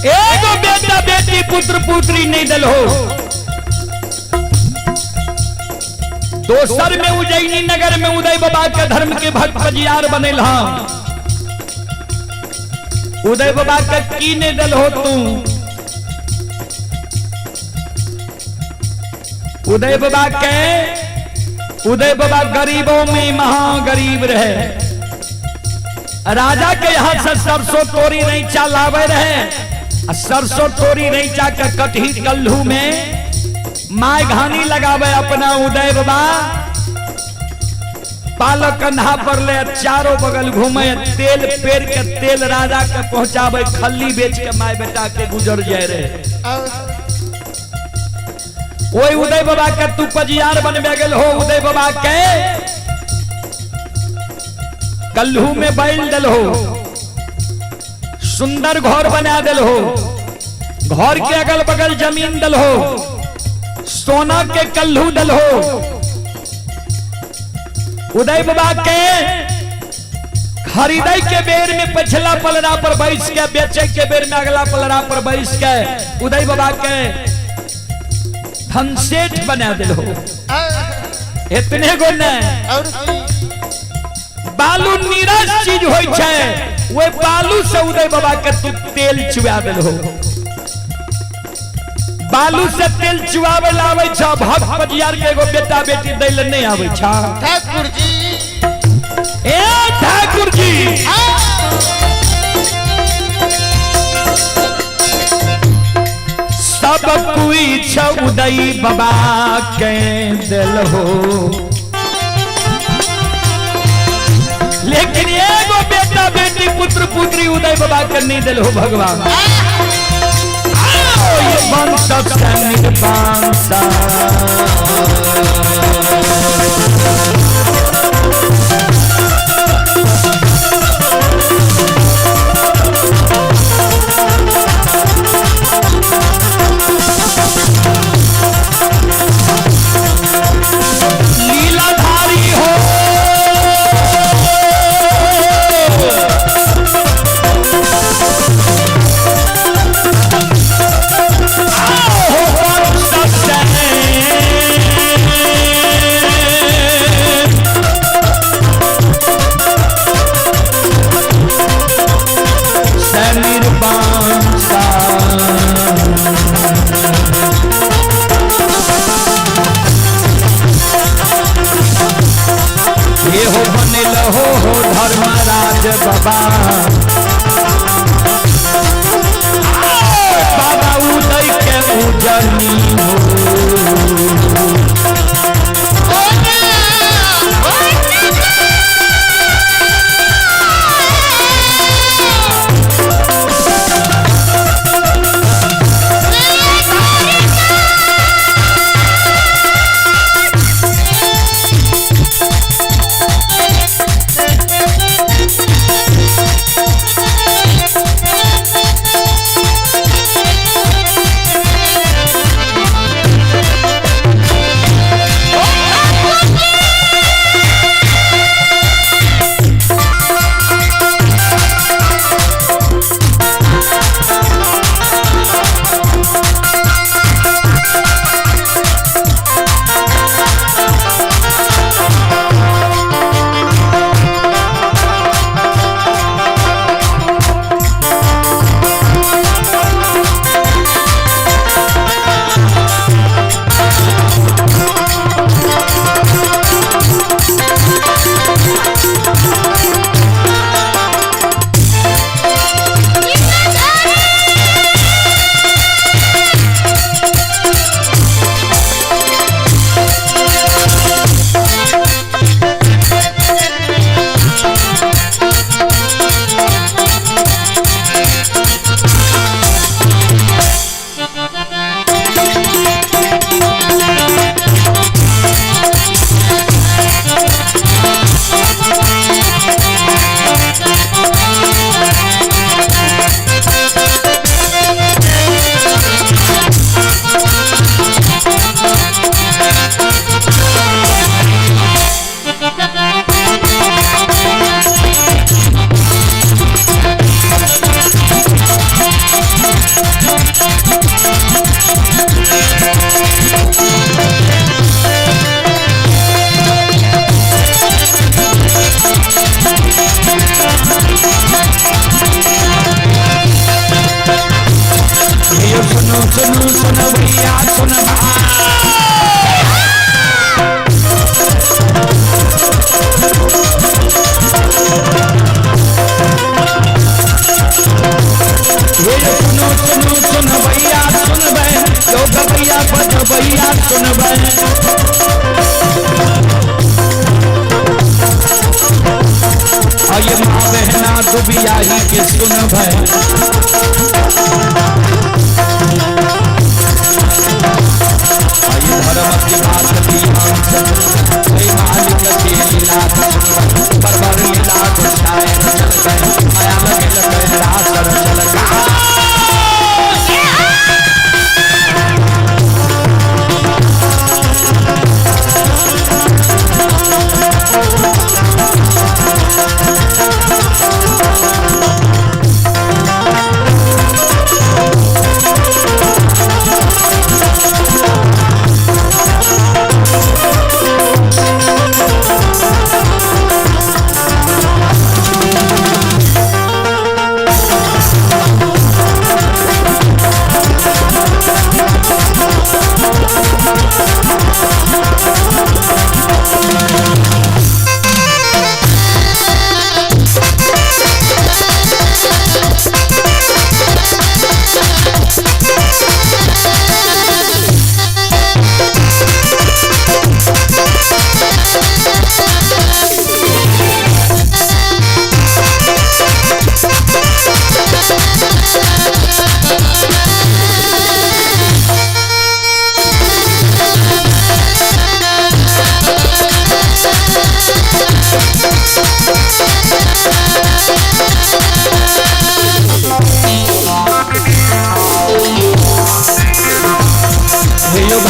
एगो बेटा बेटी पुत्र पुत्री नहीं दिल हो। दोसर में उज्जैनी नगर में उदय बाबा के धर्म के भक्त पजियार बनल हाँ। उदय बाबा के की नहीं दिल हो तू? उदय बाबा के, उदय बाबा गरीबों में महागरीब रहे। राजा के यहाँ से सरसों तोरी रैचा लावे रहे, सरसों तोरी रैचा के कटही कल्हू में my घानी लगावे अपना उदय बाबा पालक कंधा पर ले चारों बगल घूमे, तेल पेर के तेल राजा के पहुंचावे, खल्ली बेच के my बेटा के गुजर जाए रहे। वही उदय बाबा के तू पजियार बनबे गेल हो। उदय बाबा के कल्हू में बैल दिल हो, सुंदर घर बना दिल हो, घर के अगल बगल जमीन दिल हो, सोना के कल्हू दिल हो। उदय बाबा के खरीदे के बेर में पिछला पलड़ा पर बैस के, बेचे के बेर में अगला पलड़ा पर बैस के उदय बाबा के धनसेठ बना दिल हो। इतने गो ने बालू नीरस चीज होई छै, वे बालू से उदय बाबा के तू तेल चुआ दिल हो। बालू से तेल चुआवे लावे छ, भक्त पजियार के एगो बेटा बेटी दै ले नहीं आवे छ। ठाकुर जी, ए ठाकुर जी, सब कुछ उदय बाबा के दिल हो, लेकिन एगो बेटा बेटी पुत्र पुत्री उदय बाबा के नहीं दिल हो भगवान। ये वंश निर्वंश लीलाधारी हो, ये हो बनल हो धर्मराज बाबा, बाबा उदय के उजनी हो। सुनो सुनो सुनो भैया सुन हे सुनो सुनो सुन भैया सुनबै लोग भैया बज भैया सुनबै। आये माँ बहना दुबिया ही के सुनबै। आये धर्म की बात ध्यान से सुनबै, मालिक के लीला सुनबै, बरबर लीला गुस्साए चल गए, माया लगे लगे रासर चल गए।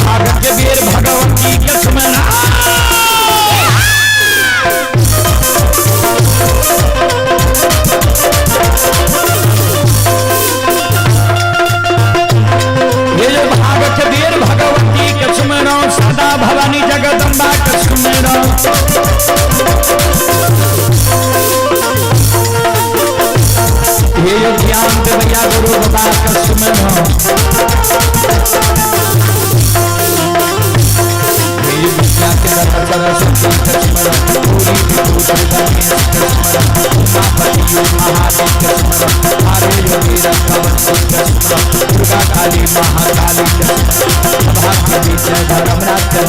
भाग के वीर भगवती के सुमना भाग के वीर भगवती के सुमनो सदा भवानी जगदम्बा के सुमनो। हे ज्ञान देवैया गुरु बाबा के सुमनो। सरस्वती के स्मरण पूरी विभूति गणेश के स्मरण उमापति महादेव के स्मरण हरे योगीर कवन के स्मरण दुर्गा काली महाकाली के स्मरण भाग्य विजय धर्मराज के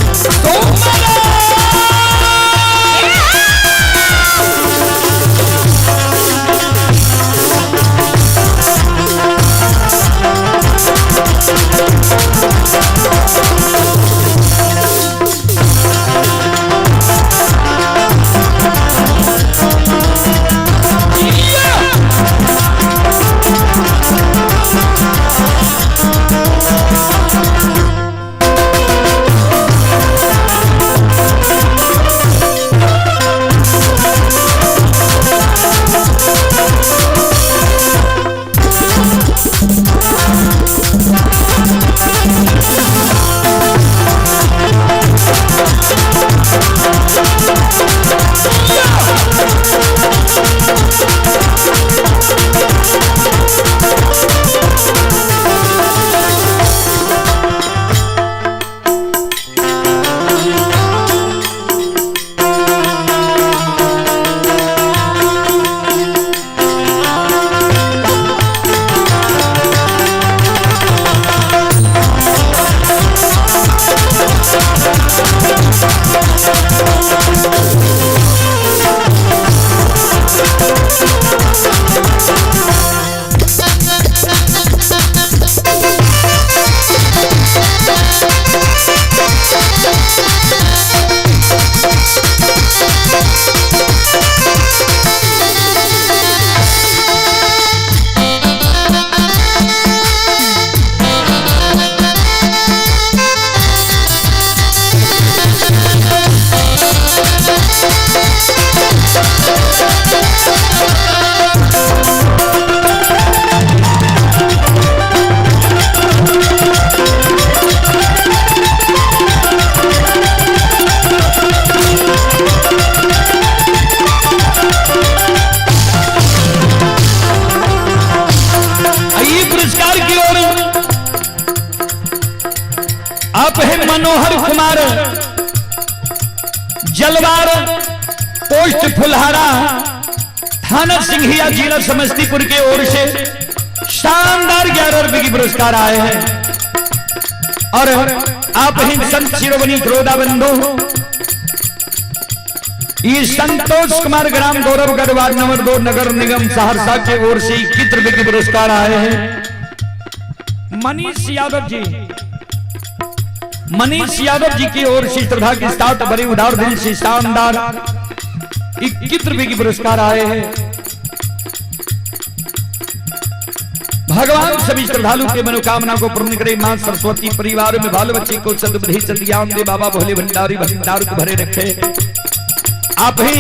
पुरस्कार पोस्ट फुलहारा थाना सिंघिया जिला समस्तीपुर के ओर से शानदार 11 रुपए की पुरस्कार आए हैं। और आप ही संत शिरोमणि क्रोधा बंधु ये संतोष कुमार ग्राम गौरवगढ़ वार्ड नंबर 2 नगर निगम सहरसा के ओर से 21 रुपए के पुरस्कार आए हैं। मनीष यादव जी, मनीष यादव जी की ओर से श्रद्धा के साथ बड़े उदार दिल से शानदार 21 रुपए की पुरस्कार आए हैं। भगवान सभी श्रद्धालु के मनोकामना को पूर्ण करे। मां सरस्वती परिवार में बाल बच्चे को सद्बुद्धि सद्ज्ञान दे। बाबा भोले भंडारी भंडार को भरे रखे। आप ही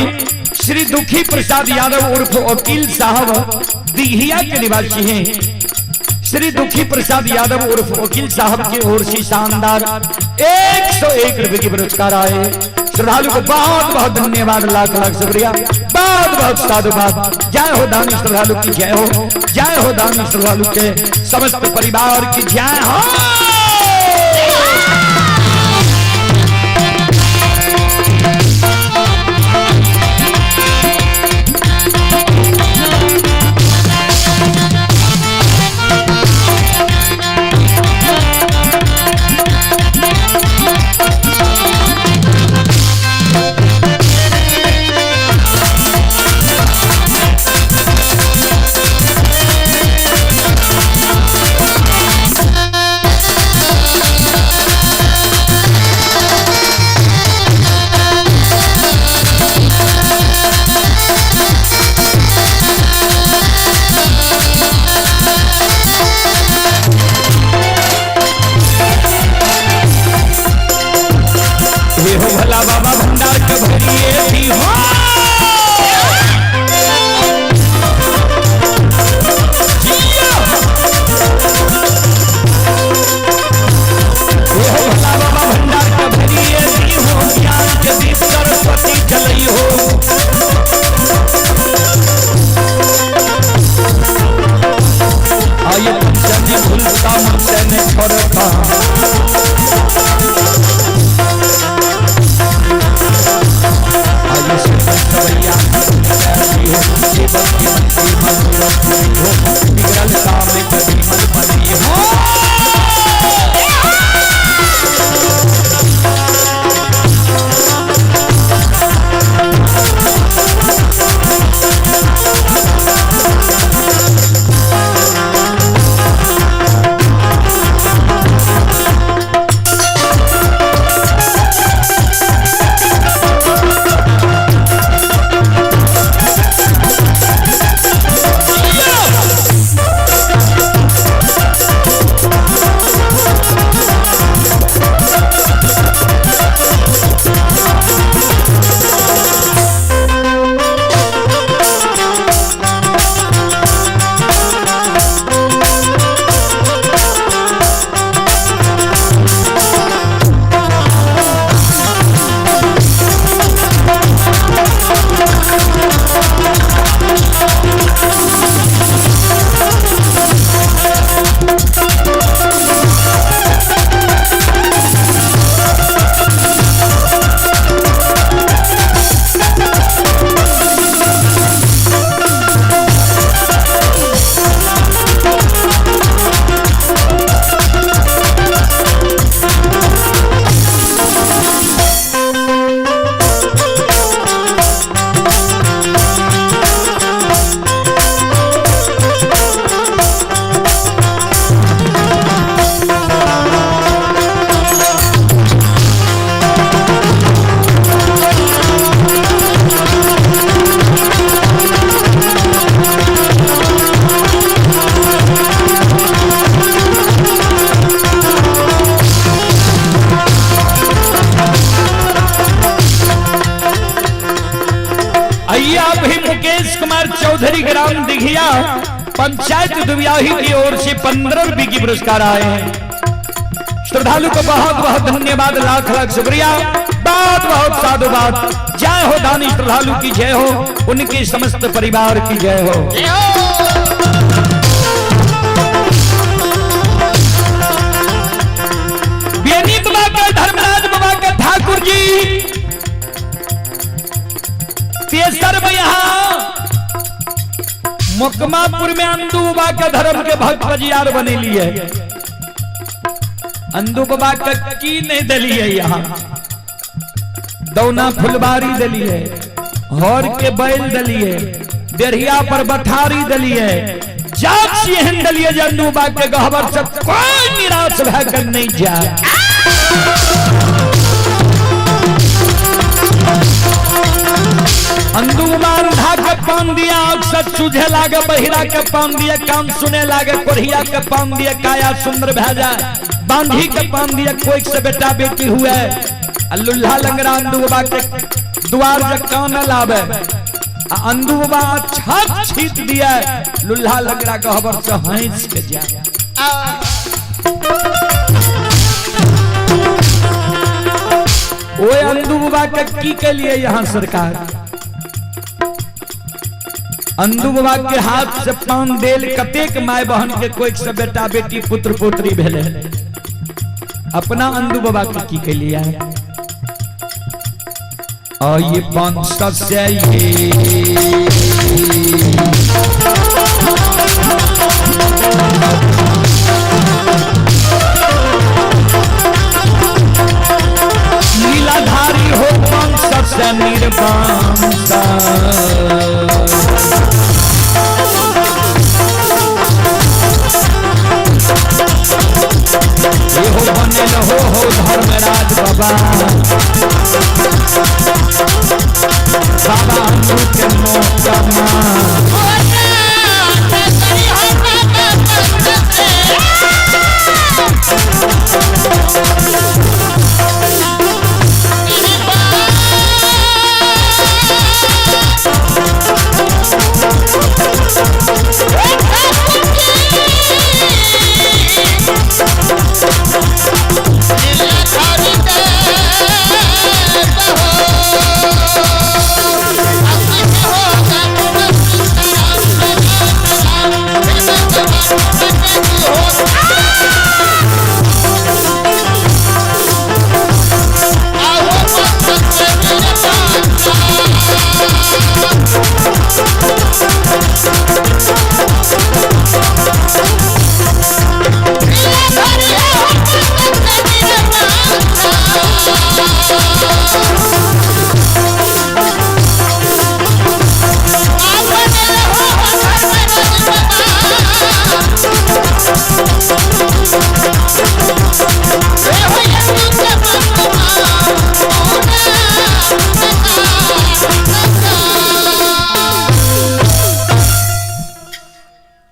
श्री दुखी प्रसाद यादव उर्फ वकील साहब दिघिया के निवासी हैं। श्री दुखी प्रसाद यादव उर्फ वकील साहब की ओर से शानदार 101 रुपए की पुरस्कार आए। श्रद्धालु को बहुत बहुत धन्यवाद, लाख लाख शुक्रिया, बहुत बहुत साधुवाद। जय हो दानी श्रद्धालु की जय हो, जय हो दानी श्रद्धालु के समस्त परिवार की जय हो। हे हो भला बाबा भंडार के भरिए भी हो। जिया। हे हो भला बाबा भंडार के भरिए भी हो, ज्ञान के दीप सरस्वती जलई हो। आये तुमसे नहीं भूलता मुझसे नहीं छोड़ता, आइए आप ही मुकेश कुमार चौधरी ग्राम दिघिया पंचायत दुबियाही की ओर से 15 रुपए की पुरस्कार आए हैं। श्रद्धालु को बहुत बहुत धन्यवाद, लाख लाख शुक्रिया, बहुत बहुत साधुवाद। जय हो दानी श्रद्धालु की जय हो, उनके समस्त परिवार की जय हो। बेनी बाबा का, धर्मराज बाबा का ठाकुर जी तेसर में यहाँ मोकमापुर में अंदू बाबा के धर्म के भक्त बजियार बनेलिए। अंदू बाबा के की नहीं दिलिए, यहाँ दौना फुलबारी दिलिए, हर के बैल दिलिए, देरिया पर बथारी दिलिए, जात एहन दिलिए जे अंदू बाबा के गहबर से कोई निराश भय कर नहीं जाए। अंदू बाबा अंधा के पान दिया, अक्सर चूझे लागे, बहिरा के पान दिया, कान सुने लागे, कोढ़िया के पान दिया, काया सुंदर भै जाए, बांधी के पान दिया, कोई से बेटा बेटी हुए, आ लुल्हा लंगड़ा अंदू बाबा के द्वार जब कान लावे, आ अंदू बाबा छत छीट दिया, लुल्हा लंगड़ा गहबर से हंस के जाए। ओए अंदू बाबा के की के लिए यहाँ सरकार अंदू बाबा के हाथ से पान देल कतेक my बहन के कोई से बेटा बेटी पुत्र पुत्री भेले, अपना अंदू बाबा के की के लिए और ये वंश से ये लीलाधारी हो वंश से निर्वंश। ये हो बने हो धर्मराज बाबा, बाबा अंदू के मोकमा।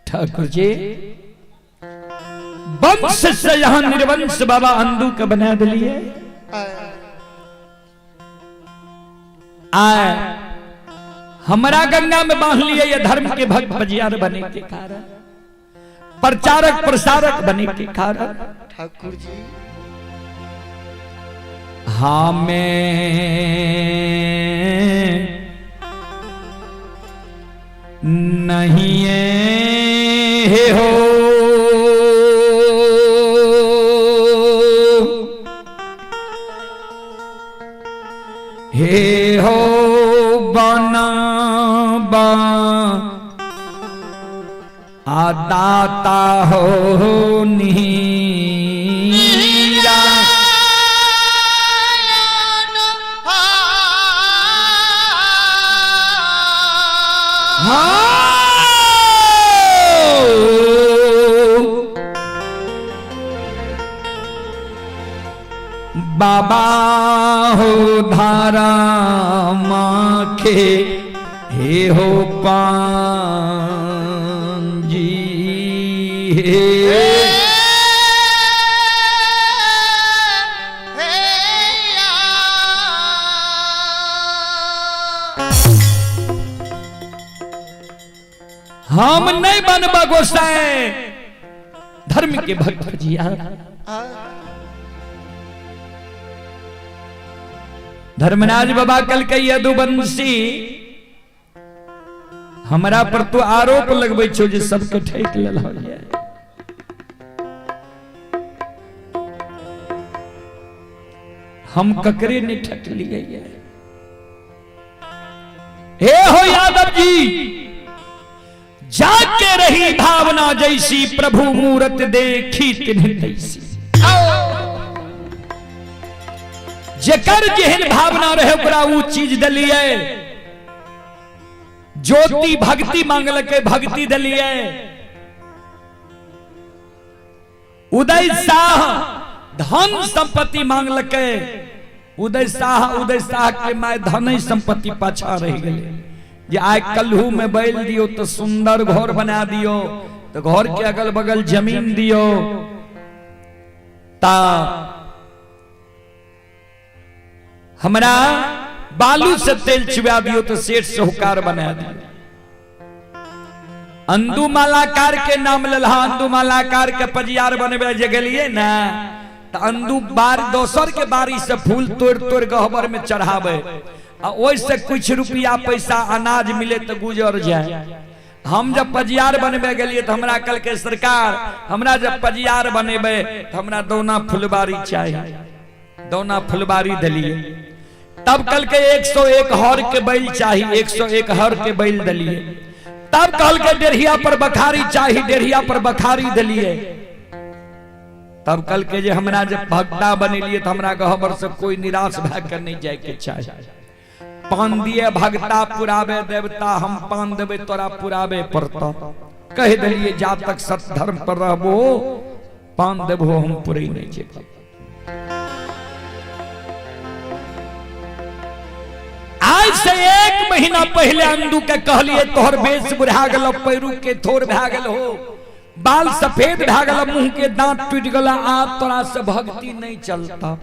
ठाकुर जी वंश से यहाँ निर्वंश बाबा अंदू के बना दिलिए। आए हमारा गंगा में बांध लिए ये धर्म के भक्त बजियार बने के कारण, प्रचारक प्रसारक बने के कारण। ठाकुर जी हमें नहीं है हो हे हो बना बा आदाता हो नीरा। बाबा हो धारा माखे हे हो पांजी हे। हम नहीं बनबा गोसाई धर्म के भक्त जिया। धर्मराज बाबा कल के यदुवंशी हमरा पर तो आरोप लगबै छो जे सबके ठेक लेलह। हम ककरे नहीं ठकलिए। हे ही भावना जैसी प्रभु मूरत देखी तिन्ह तैसी। जेकर जेहन भावना रहे ओकरा ऊ चीज देलिए। ज्योति भक्ति मांगलके भक्ति देलिए। उदय शाह धन संपत्ति मांगलके, उदय शाह उदय शाह के my धन संपत्ति पाछा रह गेलै जे आइ कल्हू में बैल दियो तो सुंदर घर बना दियो, तो घर के अगल बगल जमीन दियो, ता हमरा बालू से तेल चुआ दियो तो सेठ साहूकार बना दियो। अंदू मालाकार के नाम लेलहा, अंदू मालाकार के पजियार बनबे जे गेलिए ना तो अंदू बार दोसर के बारी से फूल तोड़ तोड़ गहबर में चढ़ावे आ ओहि से कुछ रुपया पैसा अनाज मिले तो गुजर जाए। हम जब पजियार बनबे गेलिए तो हमरा कल के सरकार हमरा जब पजियार बनेबे तो हमरा दौना फुलबारी चाहिए, दौना फुलबारी दिलिए। तब कल के 101 हर के बैल चाहिए, 101 हर के बैल दिलिए। तब कल के डेढ़िया पर बखारी चाहिए, डेढ़िया पर बखारी दिलिए। तब कल के जे हमरा जब भक्ता बनेलिए तो हमरा गहबर से कोई निराश भए के नहीं जाए के चाहिए। पान दिए भगता पुरावे देवता, हम पान देवे तोरा पुरावे पड़ता। कह दिलिए जा तक सत धर्म पर रहबो पान देबो हम पुरे नहीं जेबो। आज से 1 महीना पहले अंदू के कहलिए तोहर बेस बुढ़ा गेल, पैरू के थोर भए गेल हो, बाल सफेद भए गेल, मुंह के दांत टूट गेल, आब तोरा से भक्ति नहीं चलता।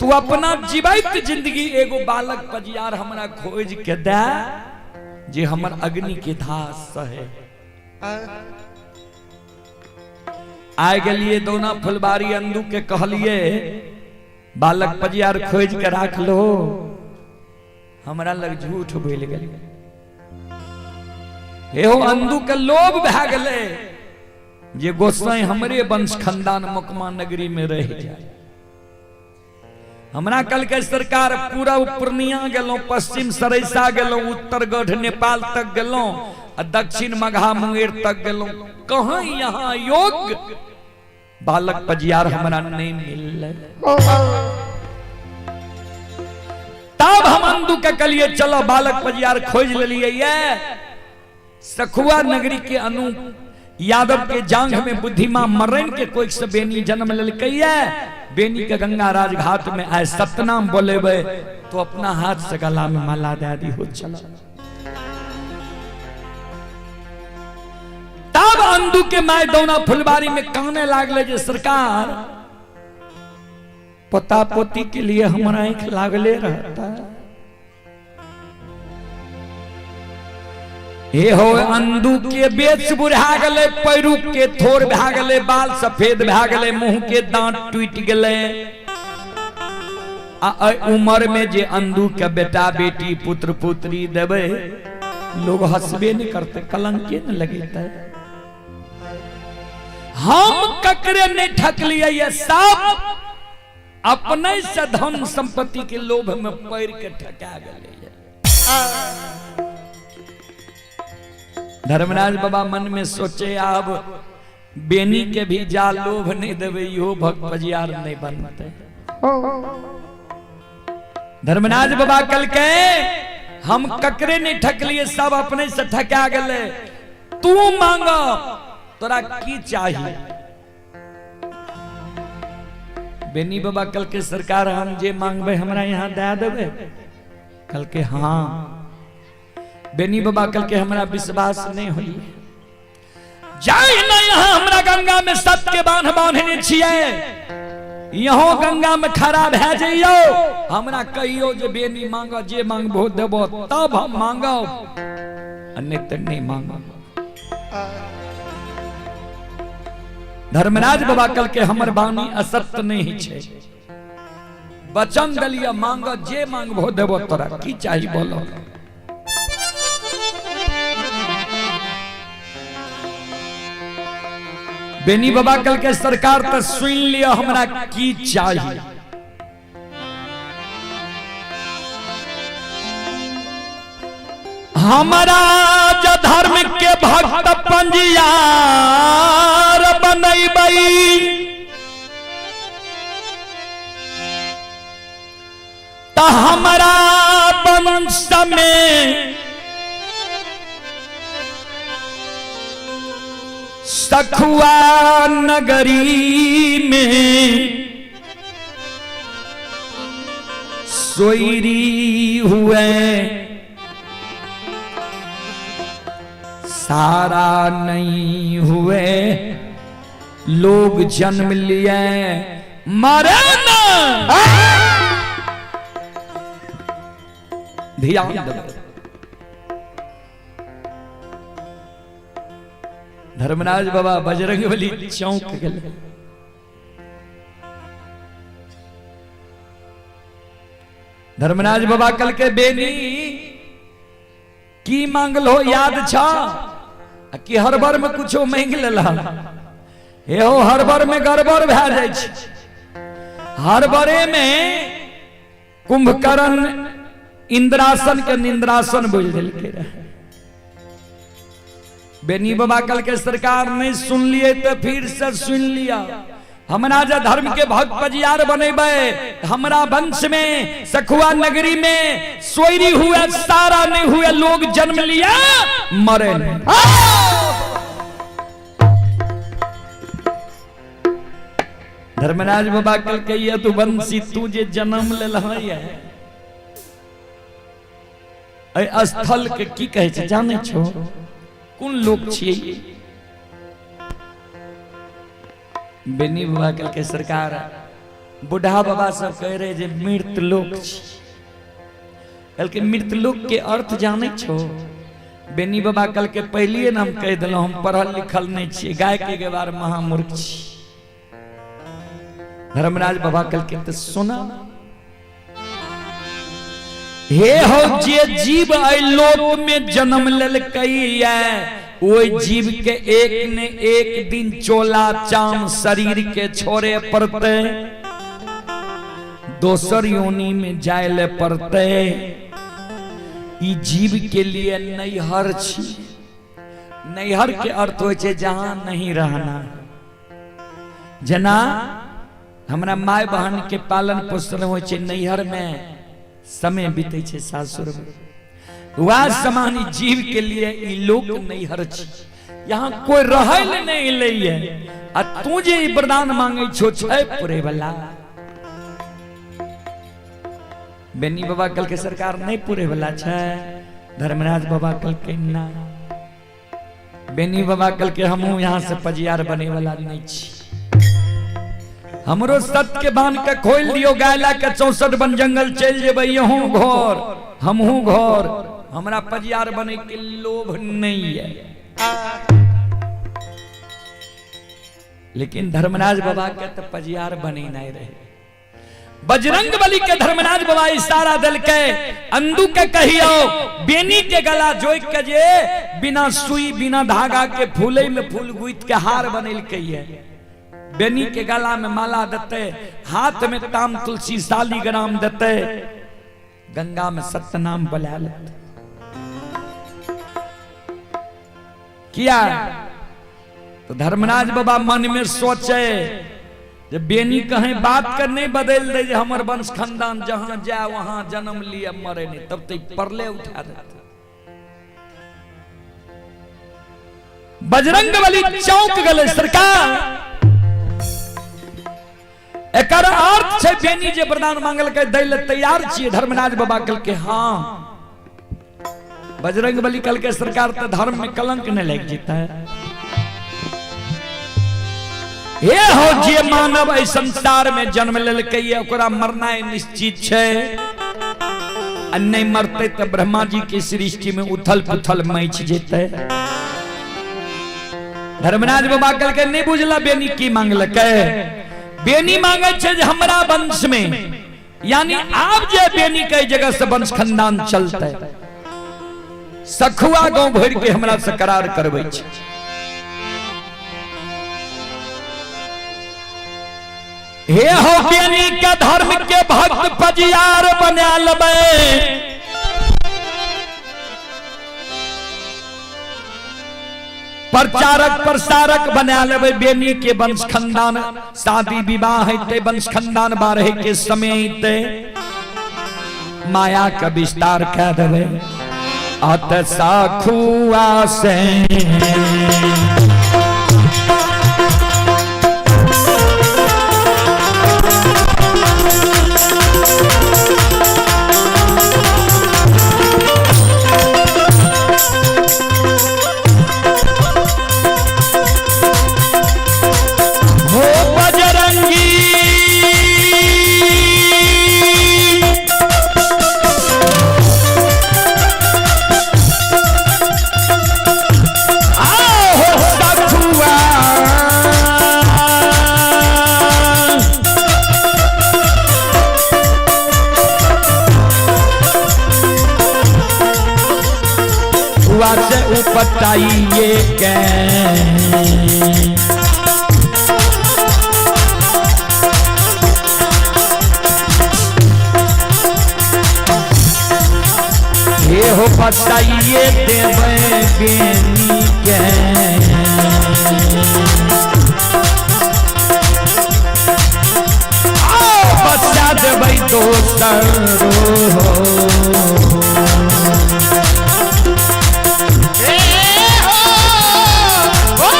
तू अपना जीवित जिंदगी एगो बालक पजियार हमरा खोज के दे जे हमर अग्नि के धास सहे। आय गेलिए दोना फुलबारी अंदू के कहलिए बालक पजियार खोज के राख लो, हमरा लग झूठ बोल गेल। एहो अंदू के लोभ भए गेलै जे गोसाई हमरे वंश खानदान मोकमा नगरी में रह जाए। हमरा कल के सरकार पूरा पूर्णिया गेलहुं, पश्चिम सरैसा गेलहुं, उत्तरगढ़ नेपाल तक गेलहुं आ दक्षिण मगहा मुंगेर तक गेलहुं, कहाँ यहाँ योग्य बालक पजियार हमरा नहीं मिललै। तब हम अंदू के कहलिए चलो बालक पजियार खोज लेलिए। ये सखुआ नगरी के अनूप यादव के जांघ में बुद्धिमा मरन के कोई से बेनी जन्म लेलकै, बेनी के गंगा राजघाट में आए सतनाम बोलेबे तो अपना हाथ से गला में माला दे दी हो। चलो तब अंदू के my दौना फुलबारी में काने लागले जे सरकार पोता पोती के लिए हमारा आंख लागले रहता। हे हो अंदू के बेच बुढ़ा गले, पैरू के थोर भा गले, बाल सफेद भा गले, मुंह के दांत टूट गले। आ उम्र में जे अंदू के बेटा बेटी पुत्र पुत्री देवे लोग हंसबे नहीं करते, कलंके न लगते। हम ककरे नहीं ठकलिए, ये सब अपने से धन संपत्ति के लोभ में पैर के ठका गए। धर्मराज बाबा मन में सोचे अब बेनी के भी जा लोभ नहीं देवे यो भक्त पजियार नहीं बनते। धर्मराज बाबा कल के हम ककरे नहीं ठकलिए, सब अपने से ठका गए। तू मांगो तोरा की चाहिए। बेनी बाबा कल के सरकार हम जे मांगबे हमरा यहाँ दे देवे। कल के हाँ। बेनी बाबा कल के हमरा विश्वास नहीं होई, जाय ना यहाँ हमरा गंगा में सत के बांध बांधने छिए, यहाँ गंगा में खड़ा भए जइयो, हमरा कहियो जे बेनी मांगो जे मांगबो देबो तब हम मांगब, नहीं तो नहीं मांगब। धर्मराज बाबा कल के हमर बानी असत्य नहीं छे, वचन दलिया मांगो जे मांगबो देबो तोरा की चाहिए बोलो। बेनी बाबा कल के सरकार तो सुन लिया हमरा की चाहिए। हमारा धर्म पंजियार बनैबै तऽ हमरा वंश में सखुआ नगरी में सोईरी हुए सारा नहीं हुए लोग जन्म लिए मरे ना। ध्यान देबै। धर्मराज बाबा बजरंग बली चौंक गेलै। धर्मराज बाबा कल के बेनी की मांगल हो याद छ कि हर बार में कुछो मांग लेला? एहो हर बार में गड़बड़ भए जाइ छै। हर बारे में कुंभकर्ण इंद्रासन के निंद्रासन बोल देलकै रहे। बेनी बाबा कल के सरकार नहीं सुन लिए तो फिर से सुन लिया। हमरा जे धर्म के भक्त पजियार बनेबै, हमरा वंश में सखुआ नगरी में सोयरी हुआ सारा नहीं हुआ लोग जन्म लिया मरे नहीं। धर्मराज बाबा कल कहिए तू वंशी तू जे जन्म लेल है स्थल के की कहै छै जानै छो? कोन लोक छियै? बेनी बाबा कल के सरकार बुढ़ा बाबा सब कह रहे जे मृत लोक छी। कहलकै मृत लोक के अर्थ जानै छो? बेनी बाबा कल के पहलिए ने हम कह दिलहुँ हम पढ़ल लिखल नहीं छियै, गाय के गवार महामूर्ख छी। धर्मराज बाबा कल के तो सुना हे हो जे जीव एहि लोक में जन्म लेलकैया ओहि जीव के एक ने एक दिन चोला चाम शरीर के छोड़े पड़ते, दोसर योनि में जाय ले पड़ते। ई जीव के लिए नैहर छी। नैहर के अर्थ होइ छै जहां नहीं रहना। जेना हमरा माय बहन के पालन पोषण होइ छै नैहर में, समय बीते छै सासुर में, वह समान जीव के लिए ई लोक नैहर छी। यहाँ कोई रहै ले नहीं लैये आ तू जे ई वरदान मांगे छो छै पुरे वाला। बेनी बाबा कल के सरकार नहीं पूरे वाला छै। धर्मराज बाबा कल के ना। बेनी बाबा कल के हमहू यहाँ से पजियार बने वाला नहीं छी। हमरो सत्य के बांध के खोल दियो, गायला के 64 वन जंगल चल जेबै, यहूं घर हमहू घर, हमरा पजियार बने के लोभ नहीं है। लेकिन धर्मराज बाबा के तो पजियार बने नहीं रहे। बजरंग बली के धर्मराज बाबा इशारा दिलके अंदू के कहियो बेनी के गला जोइक के जे बिना सुई बिना धागा के फूले में फूल गुइत के हार बनेलकै है। बेनी के गला में माला देते, हाथ में ताम तुलसी शालिग्राम देते, गंगा में सत्यनाम बोला लेते। किया तो धर्मराज बाबा मन में सोचे जे बेनी कहीं बात कर नहीं बदल दे जे हमर वंश खानदान जहां जाए वहां जन्म लिए मरे नहीं, तब तो परले उठा देते। बजरंग बली चौंक गए सरकार एकर अर्थ छै बेनी जे वरदान मांगल के दै ले तैयार छियै। धर्मराज बाबा कहलकै हाँ। बजरंग बली कहलकै सरकार तो धर्म में कलंक नहीं लग जेतै। हे हो जे मानव एहि संसार में जन्म लेलकै ओकरा मरनाइ निश्चित छै आ नहीं मरतै तऽ ब्रह्मा जी के सृष्टि में उथल पुथल मचि जेतै। धर्मराज बाबा कहलकै नहीं बुझला बेनी की मांगलकै? बेनी मांगे छै जे हमरा वंश में, यानी आब जे बेनी के जगह से वंश खानदान चलते, सखुआ गांव भर के हमरा से करार करबै छै। हे हो बेनी के धर्म के भक्त पजियार बना लेबै, प्रचारक प्रसारक बना लेबै बेनी के वंश खानदान। शादी विवाह हेतै, वंश खानदान बाढ़े के समय हेतै, माया के विस्तार कह देबै। अत सखुआ से हो बजरंगी आओ हो सखुआ हुआ से उपटाइए के ये हो बताइए देवे बेनी के। आओ बचा देबै दोसर हो। ए हो ओ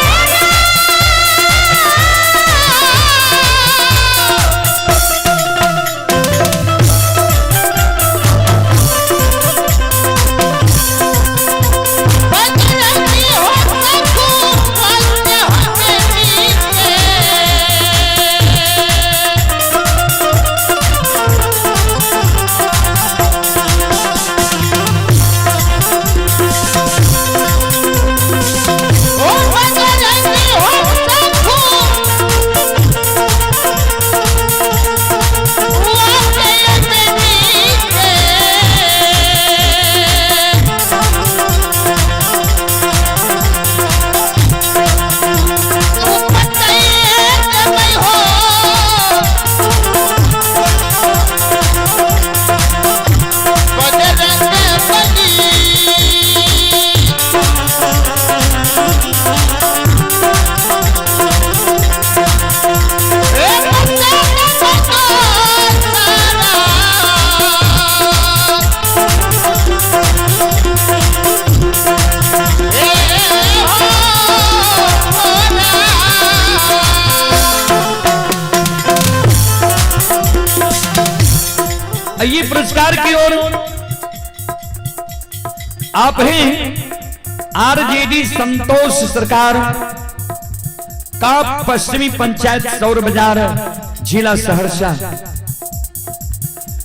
बजरंगी हो सखू वास्ते हो बेनी के। ओ बजरंगी हो सखू वास्ते बेनी के। ये पुरस्कार की ओर आप हैं आरजेडी संतोष सरकार का पश्चिमी पंचायत सौर बाजार जिला सहरसा।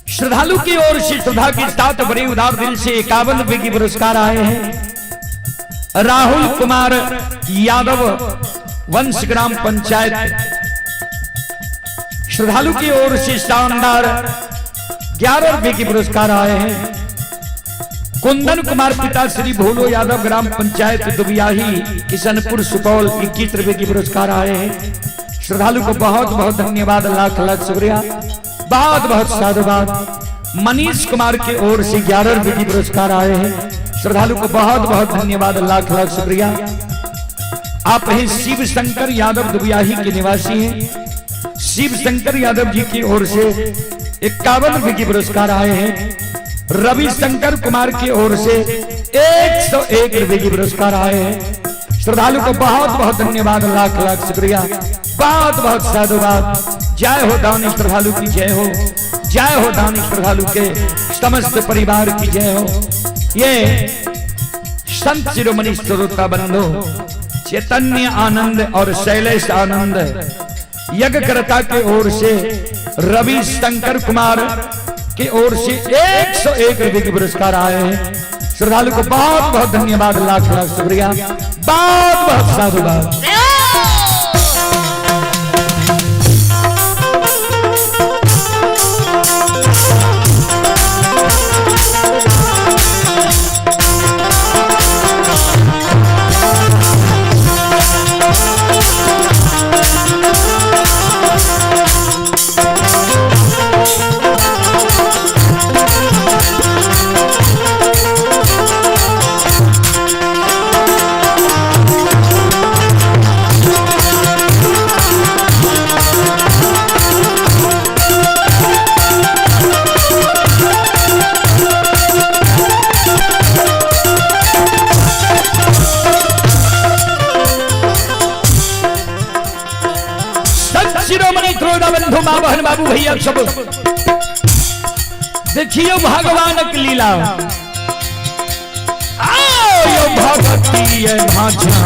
श्रद्धालु की ओर से श्रद्धा के साथ बड़े उदार दिल से 51 रुपए की पुरस्कार आए हैं। राहुल कुमार यादव वंश ग्राम पंचायत श्रद्धालु की ओर से शानदार 11 रुपए की पुरस्कार आए हैं। कुंदन कुमार पिता श्री भोलो यादव ग्राम पंचायत दुबियाही किशनपुर सुपौल 21 रुपए की पुरस्कार आए हैं। श्रद्धालु को बहुत बहुत धन्यवाद, लाख लाख शुक्रिया, बहुत बहुत साधुवाद। मनीष कुमार की ओर से 11 रुपए की पुरस्कार आए हैं। श्रद्धालु को बहुत बहुत धन्यवाद, लाख लाख शुक्रिया। आप हैं शिव शंकर यादव दुबियाही के निवासी हैं। शिव शंकर यादव जी की ओर से 51 रुपए की पुरस्कार आए हैं। रवि शंकर कुमार की ओर से 101 रुपए की पुरस्कार आए हैं। श्रद्धालु को बहुत बहुत धन्यवाद, लाख लाख शुक्रिया, बहुत बहुत साधुवाद। जय हो दानी श्रद्धालु की जय हो, जय हो दानी श्रद्धालु के समस्त परिवार की जय हो। ये संत शिरोमणि श्रोता बंधु चैतन्य आनंद और शैलेश आनंद यज्ञकर्ता के ओर से रवि शंकर कुमार की ओर से 101 रुपए के पुरस्कार आए हैं। श्रद्धालु को बहुत बहुत धन्यवाद, लाख लाख शुक्रिया, बहुत बहुत साधुवाद। बहन बाबू भैया सब, देखियो भगवानक लीला। आओ यो भगती भाषा।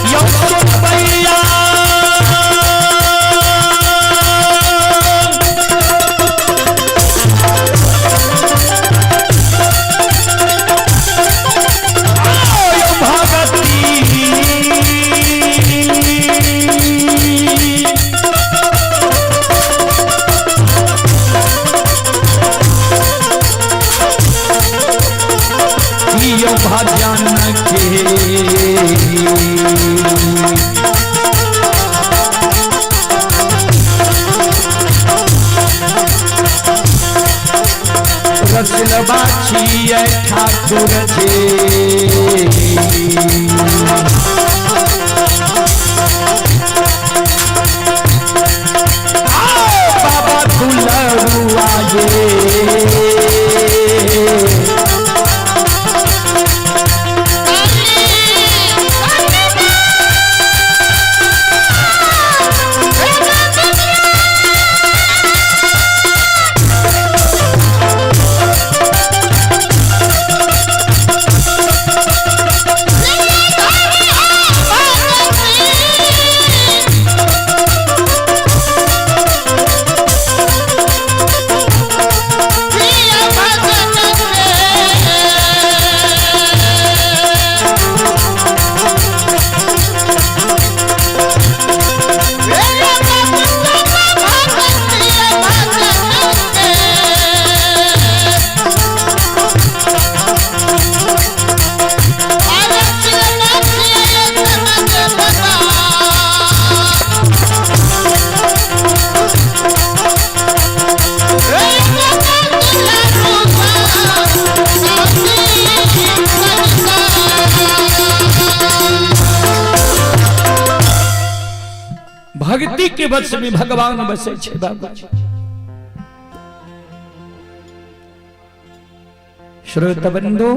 यो सुनबैया यो भगती। यो भजन के रसलबा छियै ठाकुर जी। आओ बाबा दुलरुआ ये। भक्ति के वश में भगवान बसे छे बाबूजी। श्रोत बंधु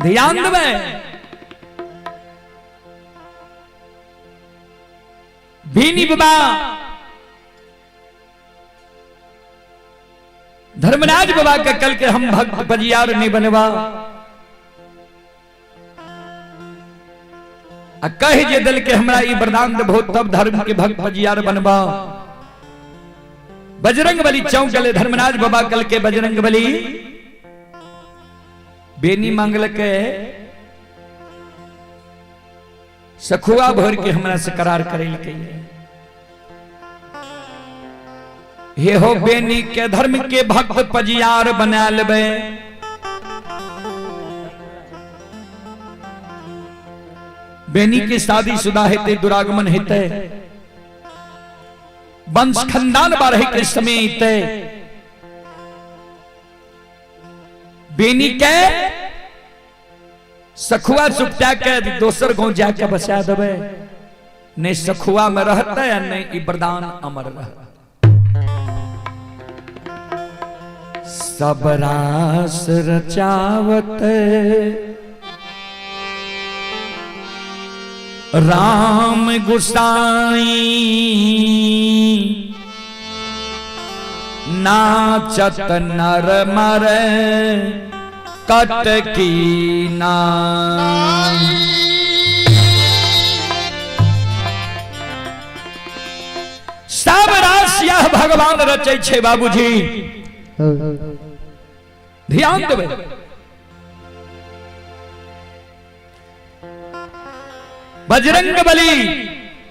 ध्यान देबै, भीनी बाबा धर्मराज बाबा के कल के हम भक्त बजियार नहीं बनवा आ कह जे दिल के हमरा ई वरदान देबो तब धर्म के भक्त बजियार बनवा। बजरंग बली चौंक गले धर्मराज बाबा कल के बजरंग बली बेनी मांगल के सखुआ भर के हमरा से करार करे के हे हो बेनी के धर्म के भक्त पजियार बना लेबे। बेनी के शादी शुदा हेते, दुरागमन हेते, वंश खानदान बारहे के समय हेते, बेनी के सखुआ सुपटा के दोसर गांव जाके बसा देबे, नहीं सखुआ में रहते या नहीं ई वरदान अमर रहते। सब रास रचावत राम गुसाई, नाचत नर मर कटकी नाई। सब रास यह भगवान रचै छे बाबूजी, ध्यान देबै। बजरंग बली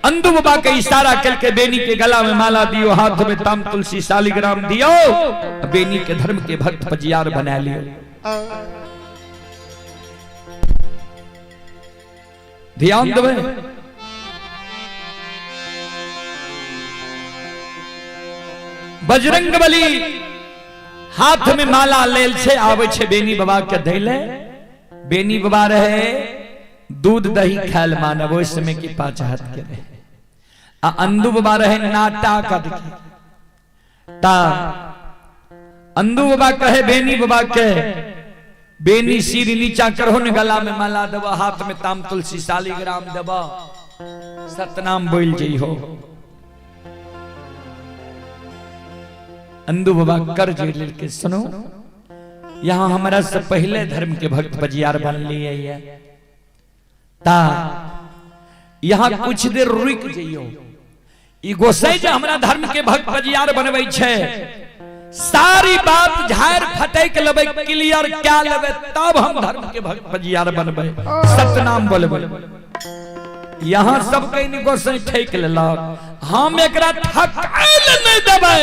अंधु बाबा के इशारा करके बेनी के गला में माला दियो, हाथ में ताम तुलसी शालिग्राम दियो, बेनी के धर्म के भक्त पजियार बना लियो। ध्यान देबै। बजरंग बली हाथ में माला लेल छे आवे छे बेनी बाबा के धैले। बेनी बाबा रहे दूध दही खायल मानव ओहि समय की 5 हाथ के रहे। आ अंदू बाबा रहे नाटा का दिखे ता अंदू बाबा कहे बेनी बाबा के, बेनी सिर नीचा करहो ने, गला में माला देबा, हाथ में ताम तुलसी शालिग्राम देबा, सतनाम बोल जइहो। अंदू बाबा कर जे लेके, सुनो यहाँ हमारा से पहले धर्म के भक्त बजियार बन लिए है, ता यहाँ कुछ देर रुक जइयो। ई गोसाई जे हमरा धर्म के भक्त बजियार बनबै छै, सारी बात झाड़ फटैक लेबै, क्लियर क्या लेबै, तब हम धर्म के भक्त बजियार बनबै, सतनाम बोलबै। यहाँ सब कहीं गोसाई ठेक लेलक, हम एकरा ठकाइल नहीं देबै।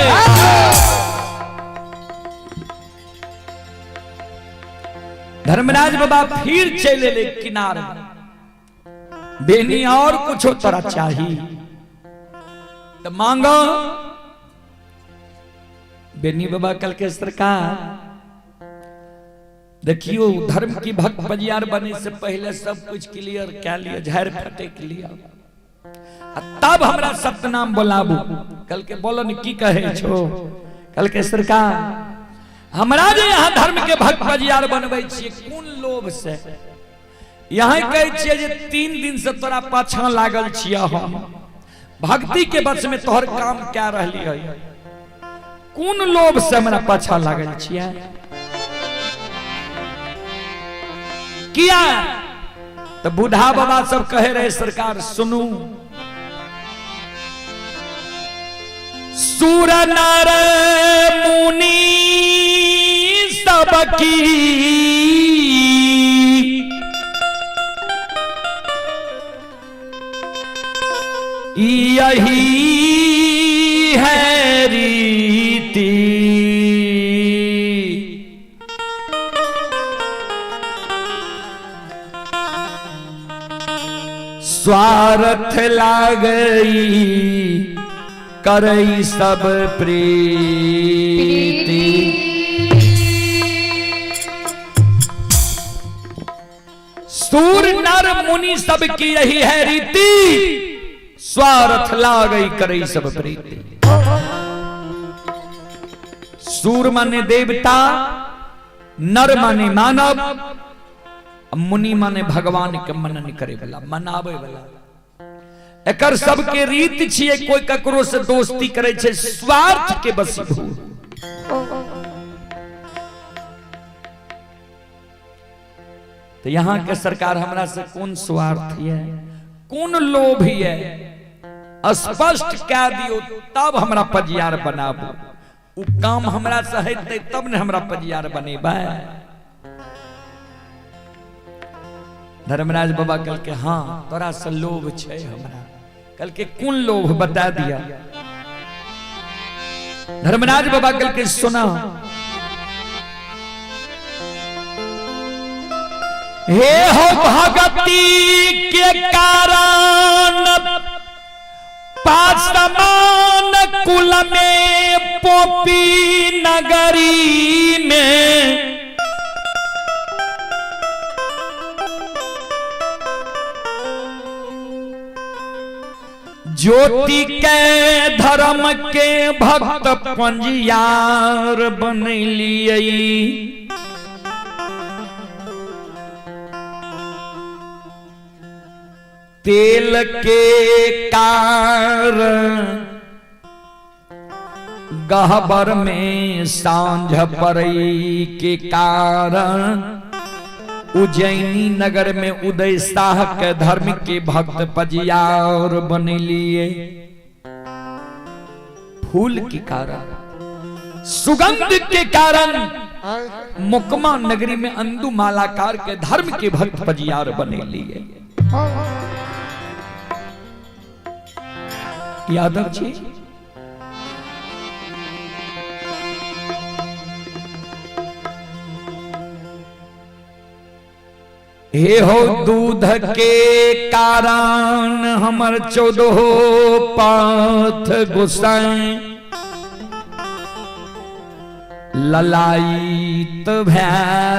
धर्मराज बाबा फिर चले ले किनार में, बेनी और कुछ तोरा चाही तो मांगो। बेनी बाबा कल के सरकार देखियो, धर्म की भक्त बजियार बने से पहले सब कुछ क्लियर क्या लिया, झाड़ फटे के लिया, तब हमरा सतनाम बोलाबू। कल के बोलन की कहे छो? कल के सरकार हमरा जे यहाँ धर्म के भक्त बजियार बनबै छियै कोन लोभ से? यहाँ कहै छियै जे 3 दिन से तोरा पाछा लागल छियै हम, भक्ति के बस में तोहर काम क्या रहली है, कोन लोभ से हमरा पाछा लागल छियै? किया? तो बूढ़ा बाबा सब कहे रहे सरकार सुनू, सूर नर मुनि सबकी यही है रीति, स्वार्थ लागई करई सब प्रीति। सूर नर मुनि सबकी यही है रीति, स्वार्थ लागई करई सब प्रीति। सूर माने देवता, नर माने मानव, मुनि माने भगवान के मनन करे वाला, मनावे वाला। एकर सबके रीत छिए, कोई ककरो से दोस्ती करे छे स्वार्थ के बसीभूत। तो यहाँ के सरकार हमरा से कौन स्वार्थ है, कौन लोभ है, स्पष्ट कह दियो तब हमरा पजियार बनाबू। उ काम हमरा से हेतै तब ने हमरा पजियार बनेबै। धर्मराज बाबा कल के हाँ तोरा से लोभ छे हमरा। कल के कौन लोभ बता दिया? धर्मराज बाबा कल के सुना, हे हो भगती के कारण पासमान कुल में पोपी नगरी में ज्योति के धर्म के भक्त पंजियार बनलिए। तेल के कार गहबर में सांझ पड़ई के कारण उज्जैनी नगर में उदय शाह के धर्म के भक्त पजियार बनलिए। फूल के कारण, सुगंध के कारण मुकमा नगरी में अंदु मालाकार के धर्म के भक्त पजियार बनलिए। यादव जी हे हो दूध के कारण हमर 14 पाथ गोसाई ललायित भै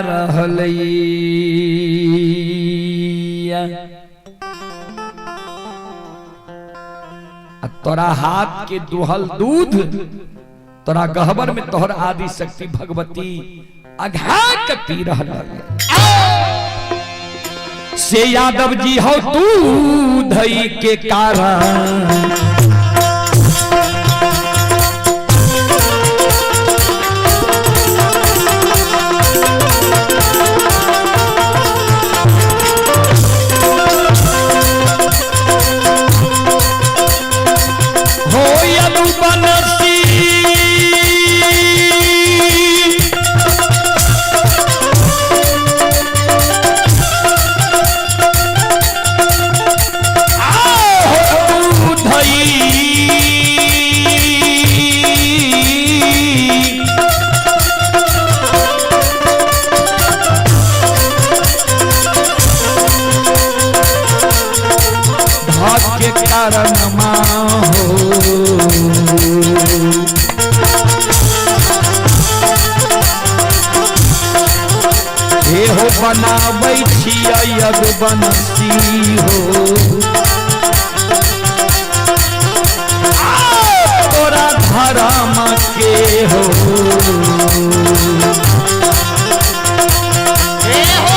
रहल। तोरा हाथ के दुहल दूध तोरा गहबर में तोहर आदि शक्ति भगवती अघा के पी रहल से यादव जी हो दूध के कारण। हो यदुवंशी हो दूधई भाग्य कारण माँ हो। हे हो बनाबै छियै यदुवंशी हो, आ, तोरा धर्म के हो। हे हो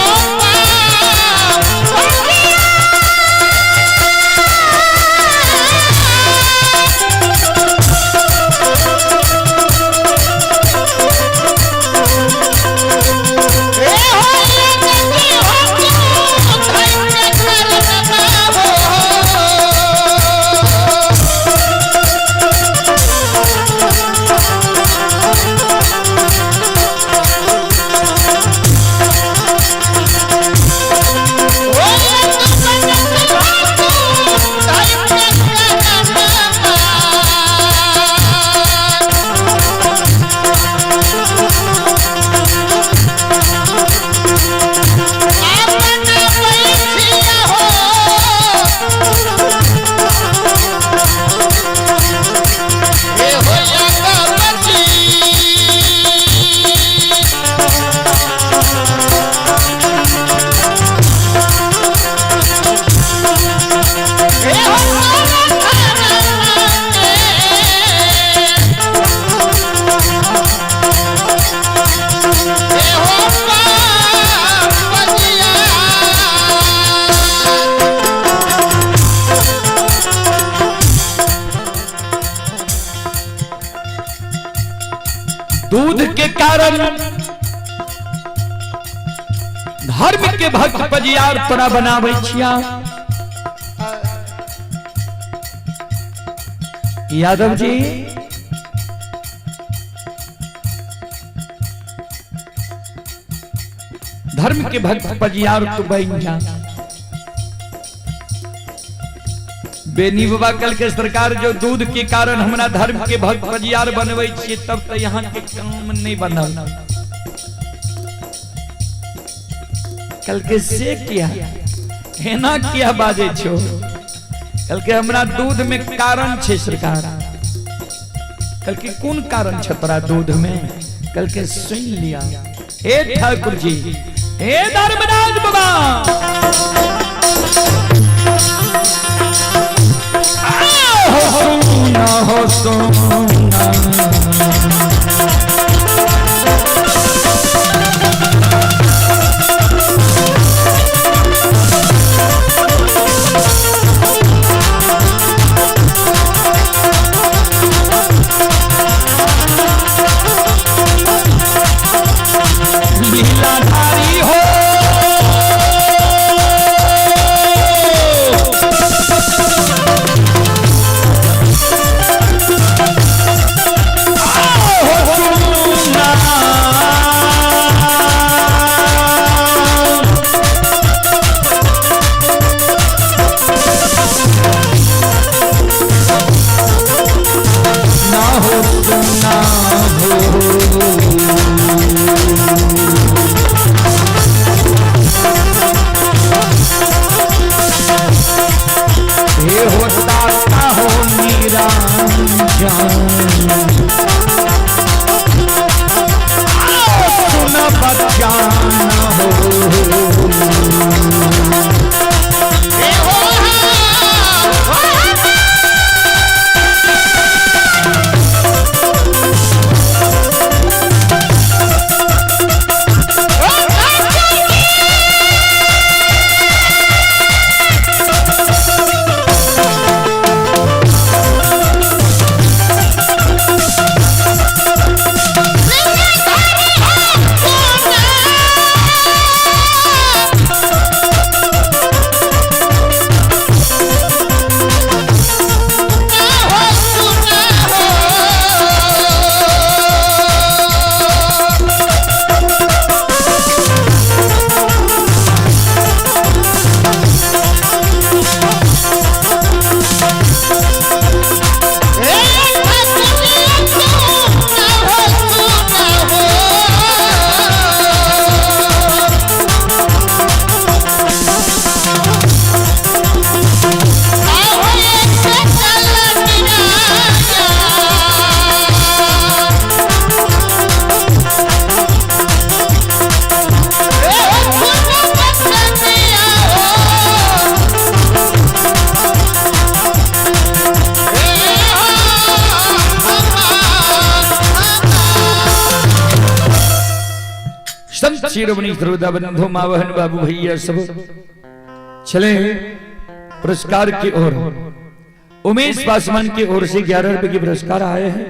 दूध के कारण धर्म के भक्त पजियार तोरा बनाबै छिया। यादव जी धर्म के भक्त पजियार तू बन जा। बेनी बाबा कल के सरकार जो दूध के कारण हमरा धर्म के भक्त पजियार बनबै छियै तब तो यहाँ के काम नहीं बनल। कल के से किया एना किया बाजे छो? कल के हमरा दूध में कारण छे सरकार। कल के कोन कारण छे तोरा दूध में? कल के सुन लिया। हे ठाकुर जी, हे धर्मराज बाबा, हो सोना हो सोना लीलाधारी हो। ना हो ना हो। संत शिरोमणि श्रोता बंधु माँ बहन बाबू भैया सब चले पुरस्कार की ओर। उमेश पासवान की ओर से 11 रुपए के पुरस्कार आए हैं।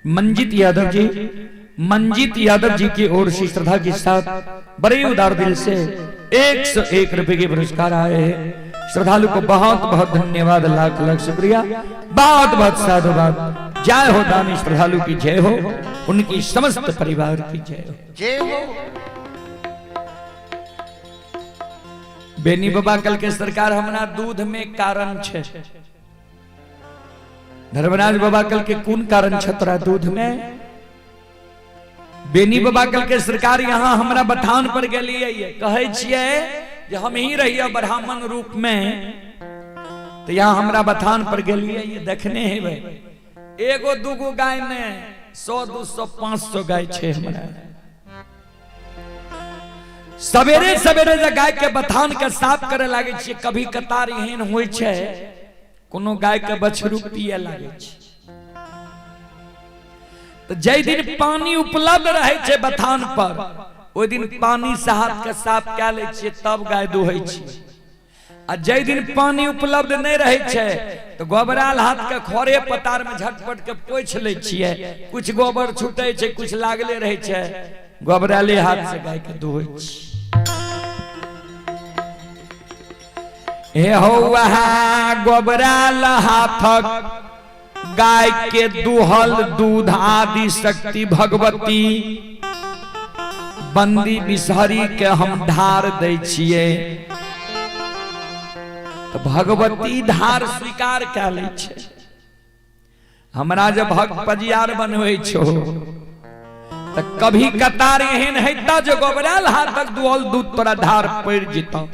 मंजीत यादव जी, मंजीत यादव जी की ओर से श्रद्धा के साथ बड़े उदार दिल से 101 रुपए के पुरस्कार आए हैं। श्रद्धालु को बहुत बहुत धन्यवाद, लाख लाख शुक्रिया, बहुत बहुत साधुवाद। जय हो दानी श्रद्धालु की जय हो, उनकी समस्त परिवार की जय हो। जय हो। बेनी बाबा कल के सरकार हमरा दूध में कारण छे। धर्मराज बाबा कल के कौन कारण छे तोरा दूध में? बेनी बाबा कल के सरकार यहाँ हमरा बथान पर गेलिए, कहे छिए जे हम ही रहिए ब्राह्मण रूप में, तो यहाँ हमरा बथान पर गेलिए देखने है भाई, एगो दूगो गाय ने 100 200 500 गाय छे हमरा। सवेरे सवेरे जे गाय के बथान के साफ करे लागे छिए, कभी कतार एहन होइ छे कोनो गाय के बछरू पिए लागे छे, तो जै दिन पानी उपलब्ध रहे छे बथान पर ओहि दिन पानी से हाथ के साफ कए लै छिए तब गाय दुहै छिए। आ जै दिन पानी उपलब्ध नहीं रहे छे तो गोबराल हाथ के खरे पतार में झटपट के पोछि लै छिए, कुछ गोबर छूटे छे कुछ लागले रहे छे, गोबराले हाथ से गाय के दुहै छिए। हे हो वहाँ गोबराल हाथक गाय के दुहल दूध आदि शक्ति भगवती बंदी बिसहरी के हम धार दै छिए, तो भगवती धार स्वीकार कए लै छै। हमरा जे भक्त पजियार बनबै छो तो कभी कतार एहन हेता जे गोबराल हाथक दुहल दूध तोरा धार पड़ि जेतौ।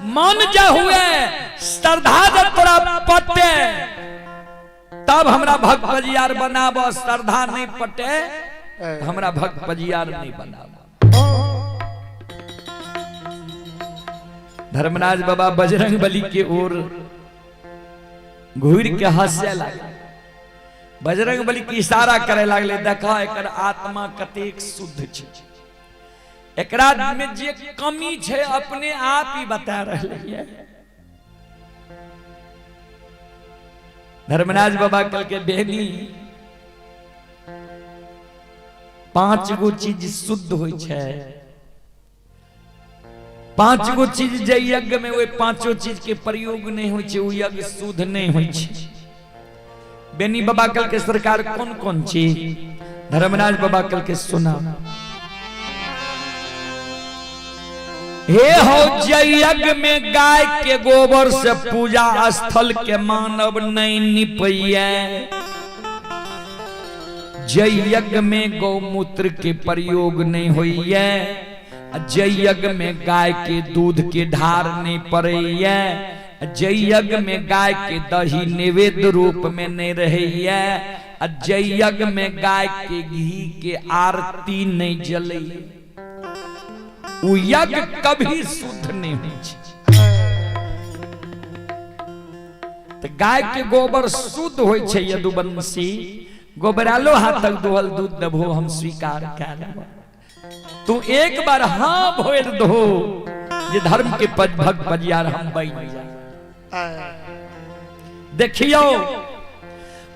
मन जे हुए श्रद्धा जे तोरा पटे तब हमरा भक्त पजियार बनाब, श्रद्धा नहीं पटे हमरा भक्त पजियार नहीं बनाब। धर्मराज बाबा बजरंग बली के ओर घूर के हंसे लागल, बजरंग बली के इशारा करे लागले, देखा एकर आत्मा कतेक शुद्ध छे, एकरा में जे कमी छे अपने आप ही बता रहले। धर्मराज बाबा कल के बेनी 5 गो चीज शुद्ध होई छे, 5 गो चीज जे यज्ञ में ओहि पांचों चीज के प्रयोग नहीं होई छे, उ यज्ञ शुद्ध नहीं होई छे। बेनी बाबा कल के सरकार कौन कौन चीज? धर्मराज बाबा कल के सुना, हे हो यज्ञ में गाय के गोबर से पूजा स्थल के मानव नहीं निपैया, जय यज्ञ में गौमूत्र के प्रयोग नहीं होइए, जय यज्ञ में गाय के दूध के ढार नहीं पड़ैया, जय यज्ञ में गाय के दही नैवेद्य रूप में नहीं रहैया, जय यज्ञ में गाय के घी के आरती नहीं जलैया, उ यज्ञ कभी शुद्ध नहीं होइ छै। तो गाय के गोबर शुद्ध होइ छै यदुवंशी, गोबरालो हाथक दुहल दूध देबो हम स्वीकार कए लेब, तू एक बार हाँ भोर दो जे धर्म के पद भक्त पजियार हम बन जाए। देखियो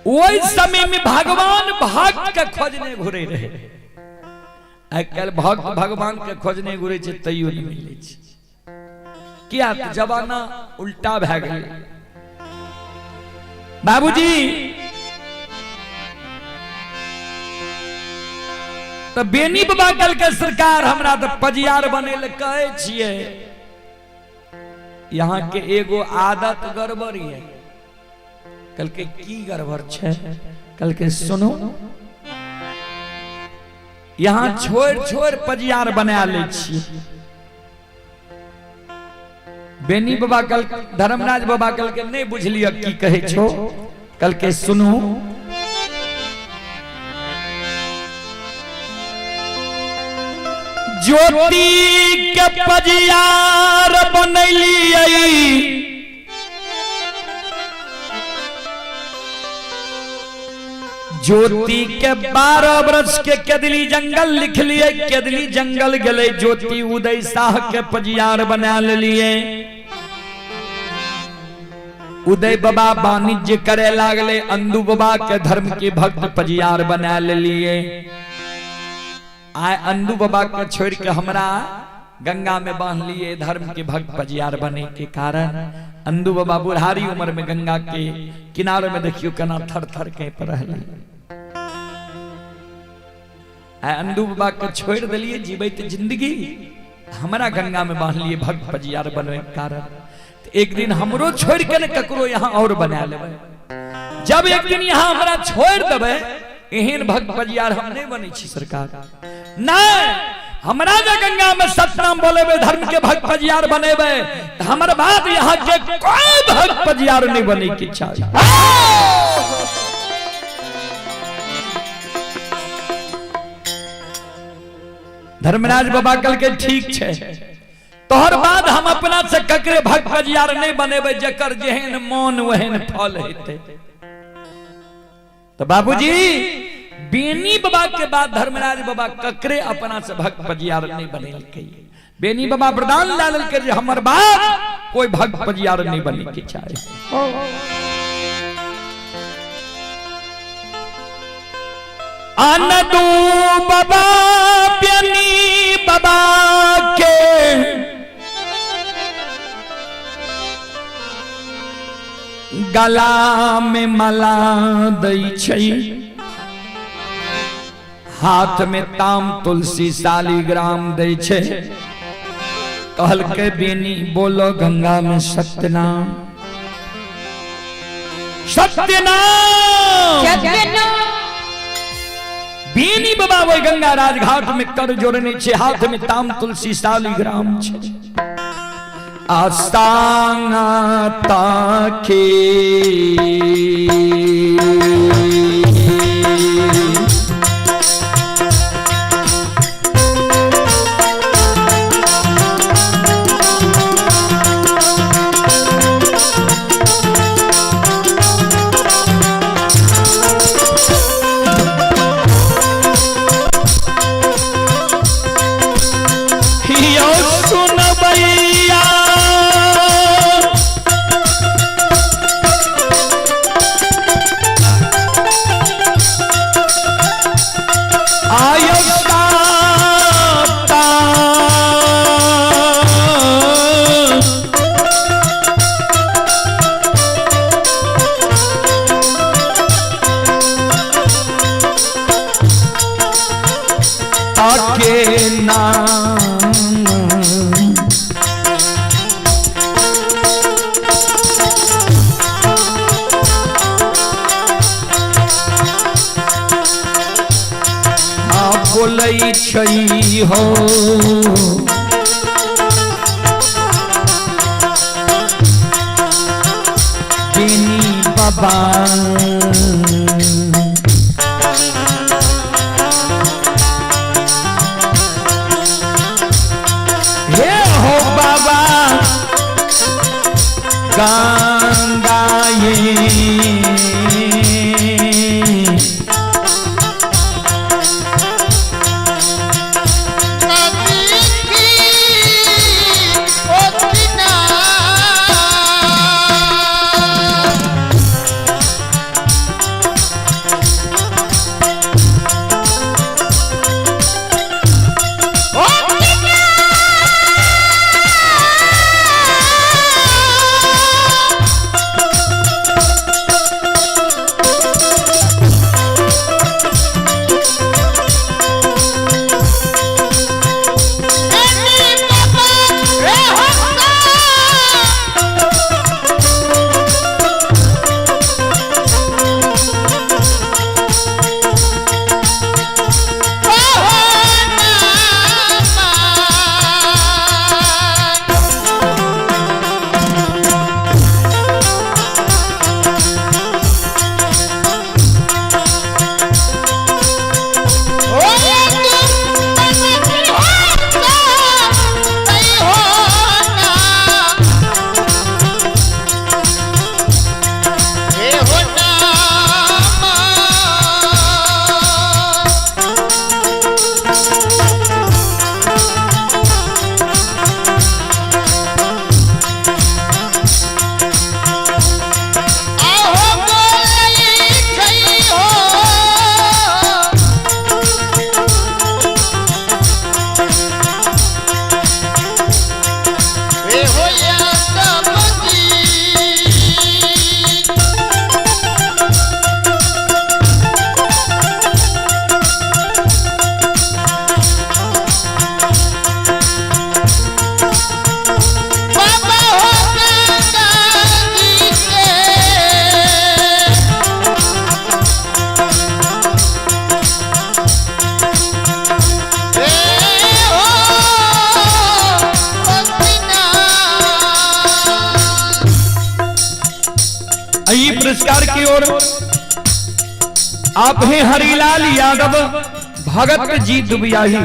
ओहि समय में भगवान भक्त के खोजने घुरे रहे, आइ काल्हि भक्त भगवान के खोजने घुरे छै तैयो नहीं मिलै छै, किया? तऽ जमाना उल्टा भए गेलै। बाबूजी तो बेनी बाबा कल के सरकार हमरा तो पजियार बने ले कहे छिए, यहाँ के एगो आदत गड़बड़ है। कल के की गड़बड़ छे? कल के सुनो, यहाँ छोड़ छोड़ पजियार बना ले छिए। बेनी बाबा कल धर्मराज बाबा कल के नहीं बुझलिए की कहे छो, कल के सुनो, ज्योति के पजियार बनैलियै, ज्योति के 12 वर्ष के केदली जंगल लिख लिए, केदली जंगल गेले ज्योति उदय शाह के पजियार बना लिए। उदय बाबा वाणिज्य करे लागले, अंदू बाबा के धर्म के भक्त पजियार बना लिए। आए अंदू बाबा के छोड़ के हमरा गंगा में बांध लिए धर्म के भक्त पजियार बने के कारण। अंदू बाबा बुढ़ारी उम्र में गंगा के किनारे में देखियो केना थर थर के रहले। आए अंदू बाबा के छोड़ दिलिए जीवित जिंदगी, हमरा गंगा में बांध लिए भक्त पजियार बने के कारण। एक दिन हमरो छोड़ के ने ककरो यहाँ और बना लेबै। जब एक दिन यहाँ हमरा छोड़ देबै, एहन भक्त पजियार हम नहीं बनै छी सरकार। नहीं, हमरा जे गंगा में सतनाम बोलेबै, धर्म के भक्त पजियार बनेबै, त हमर बाद यहाँ के कोई भक्त पजियार नहीं बने के चाही। धर्मराज बाबा कल के ठीक छै, तोहर बाद हम अपना से ककरे भक्त पजियार नहीं बनेबै, जकर जेहन मन वहन फल हेतै। तो बाबूजी बेनी बाबा के बाद धर्मराज बाबा ककरे अपना से भक्त पजियार नहीं बनेलकै। बेनी बाबा वरदान ला लेलकै जे हमर बाद कोई भक्त पजियार नहीं बने के चाहे। आनदू बाबा बेनी बाबा के गला में मला दै छै, हाथ में ताम तुलसी शालिग्राम दै छै। कहलकै बेनी बोलो गंगा में सत्यनाम सत्यनाम। बेनी बाबा वही गंगा राजघाट में कर जोड़ने छे, हाथ में ताम तुलसी शालिग्राम छे। आस्तांगा ताके बोलै छै हो बेनी बाबा हे हो बाबा गंगा ये पुरस्कार की ओर। आप हैं हरिलाल यादव भगत जी दुबियाही।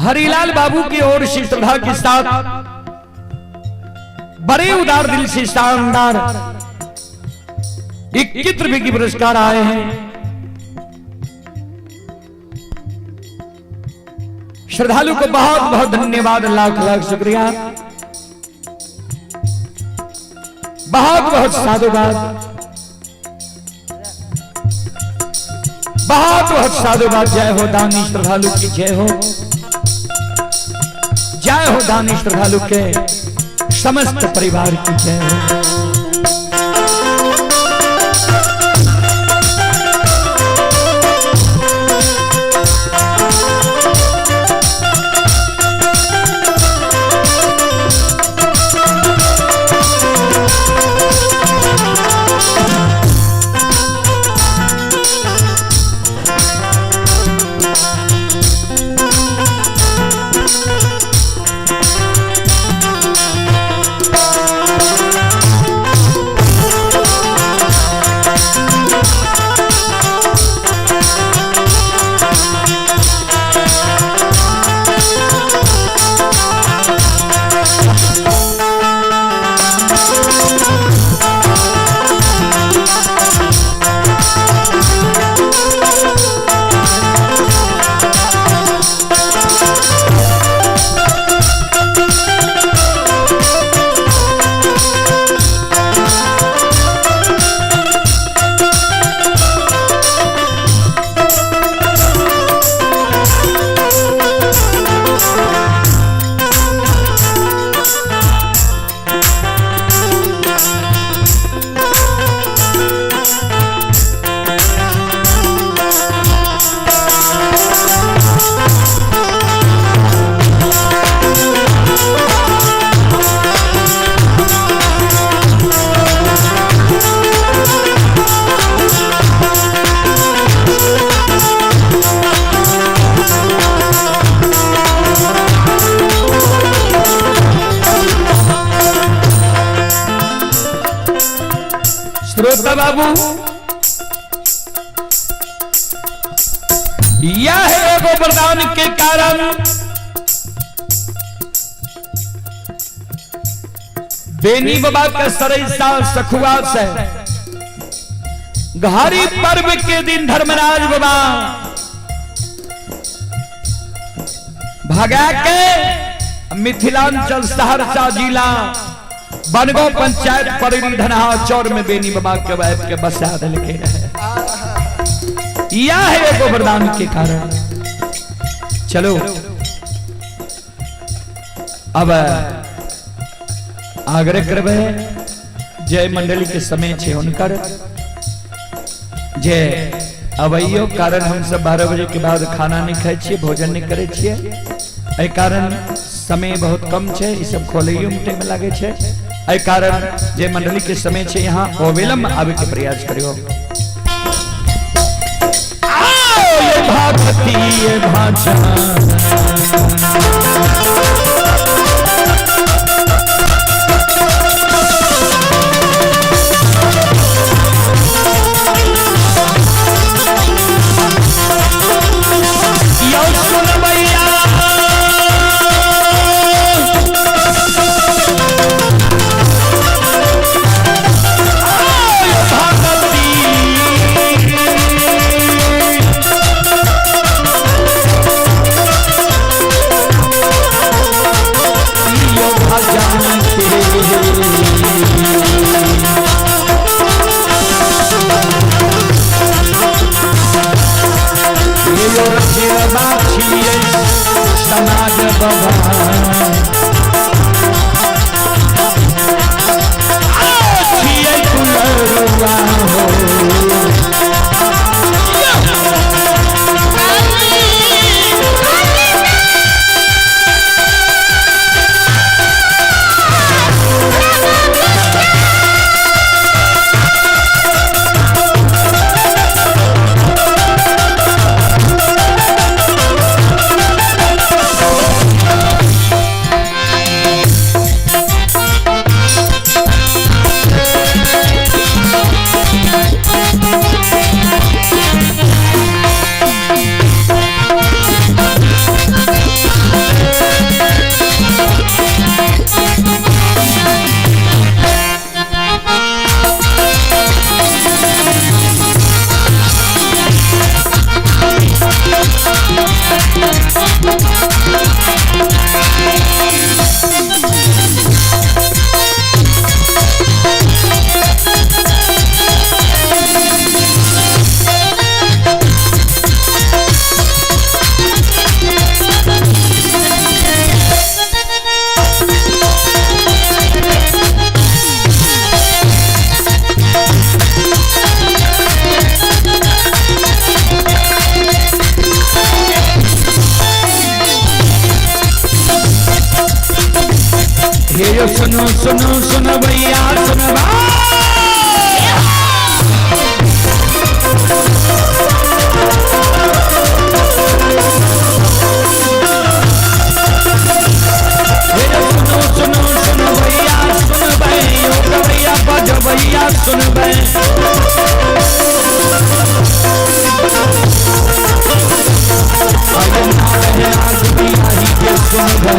हरिलाल बाबू की ओर से श्रद्धा के साथ बड़े उदार दिल से शानदार 21 रुपए की पुरस्कार आए हैं। श्रद्धालु को बहुत बहुत धन्यवाद, लाख लाख शुक्रिया, बहुत बहुत साधुवाद, बहुत बहुत साधुवाद। जय हो दानी श्रद्धालु की जय हो, जय हो दानी श्रद्धालु के समस्त परिवार की जय हो। श्रोता बाबू, यह एगो वरदान के कारण बेनी बाबा का सरैसा सखुआ से घारी पर्व के दिन धर्मराज बाबा भगा के मिथिलांचल सहरसा जिला बनगांव पंचायत परिधनहा चौर में बेनी बाबा के बैठ के बसा दिल के रहे। यह है एगो वरदान के कारण। चलो अब आग्रह करबे जय मंडली के समय छे उनकर जे अवैयो कारण हम सब 12 बजे के बाद खाना नहीं खाए छिए, भोजन नहीं करे छिए, एहि कारण समय बहुत कम छे, ई सब खोलैयो में टाइम लागे छे, एहि कारण जे मंडली के समय छे यहाँ अविलंब आवे के प्रयास करियो। आओ ये भागवती ये भाषा समाज बाबा हे यो सुनो सुनो सुनो भैया सुनबा। हे यो सुनो सुनो सुनो भैया सुनबै, यो गवैया बजबैया सुनबै। अरे नारहे आदमी आही के सुनबै।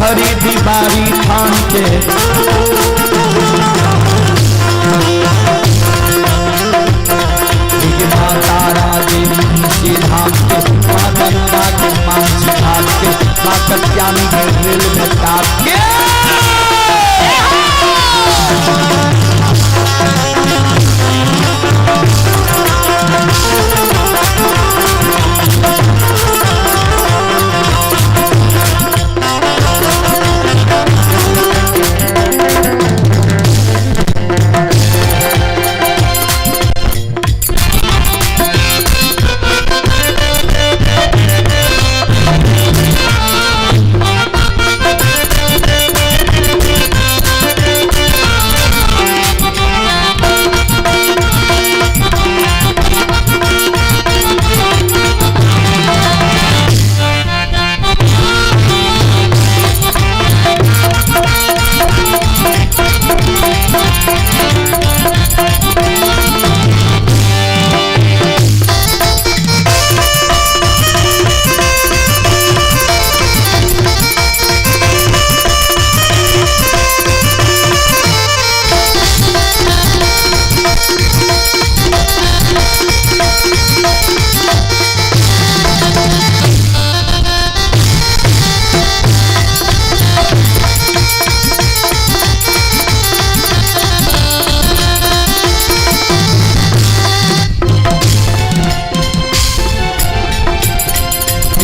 हरी दीवारी थान के माँ तारा देवी के धाम के, माँ गंगा के मांझी घाट के, माँ कत्यानी के रेल में ताप के।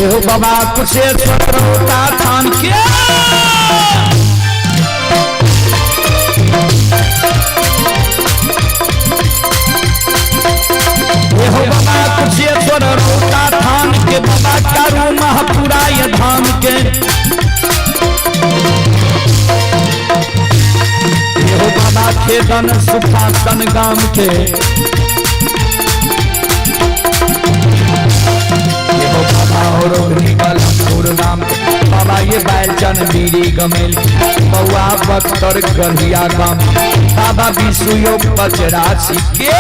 हो बाबा कुशेश्वर रोता थान के। हो बाबा कुशेश्वर रोता थान के, बाबा चारू महापुरा ये धाम के। हो बाबा खेदन सुखासन गाम के। बाबा और बाबा ये बैलचन बीड़ी गमेल बौआ बख्तर गढ़िया गाम बाबा विसुयो पचरासी के।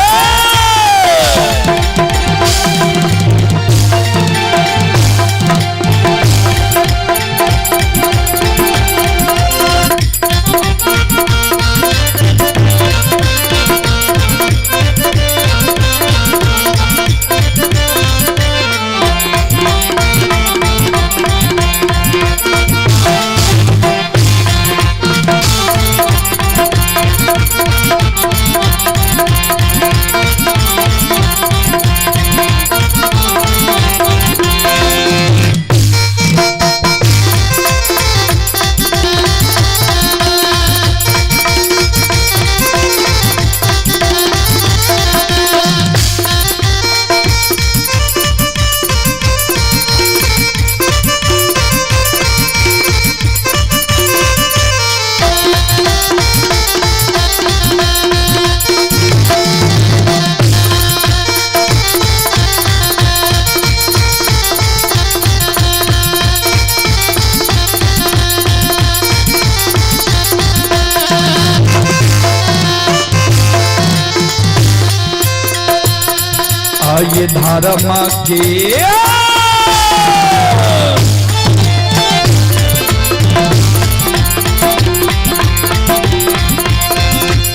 ये धर्म के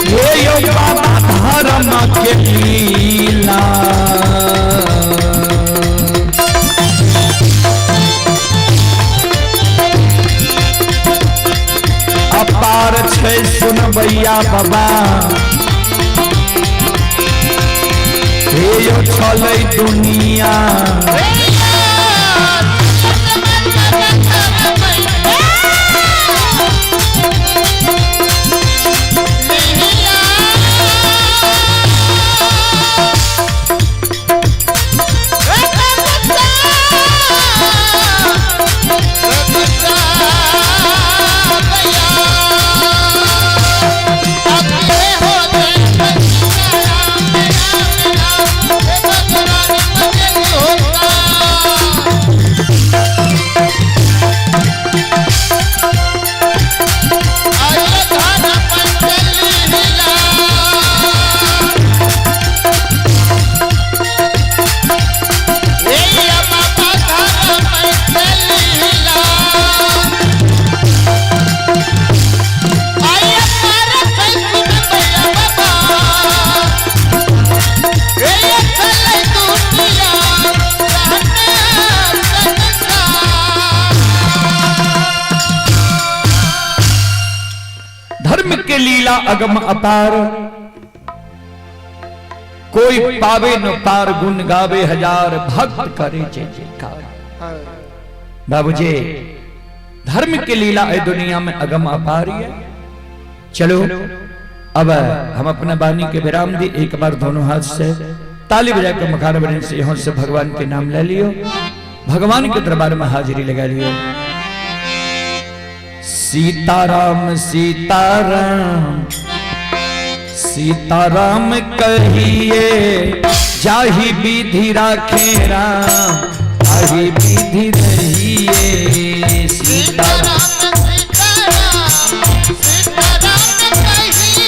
ये यो बाबा धर्म के लीला अपार छै सुनबैया बाबा हे यो छलै दुनिया। धर्म के लीला अगम अपार, कोई पावे न पार, गुण गावे हजार, भक्त करे जय जयकार। बाबूजी धर्म के लीला है दुनिया में अगम अपार है। चलो अब हम अपना वाणी के विराम दी। एक बार दोनों हाथ से ताली बजाकर मकान बने से यहाँ से भगवान के नाम ले लियो, भगवान के दरबार में हाजिरी लगा लियो। सीताराम सीताराम सीताराम कहिए, जाहि विधि राखे राम ताहि विधि रहिए। सीताराम सीताराम सीताराम सीताराम कहिए,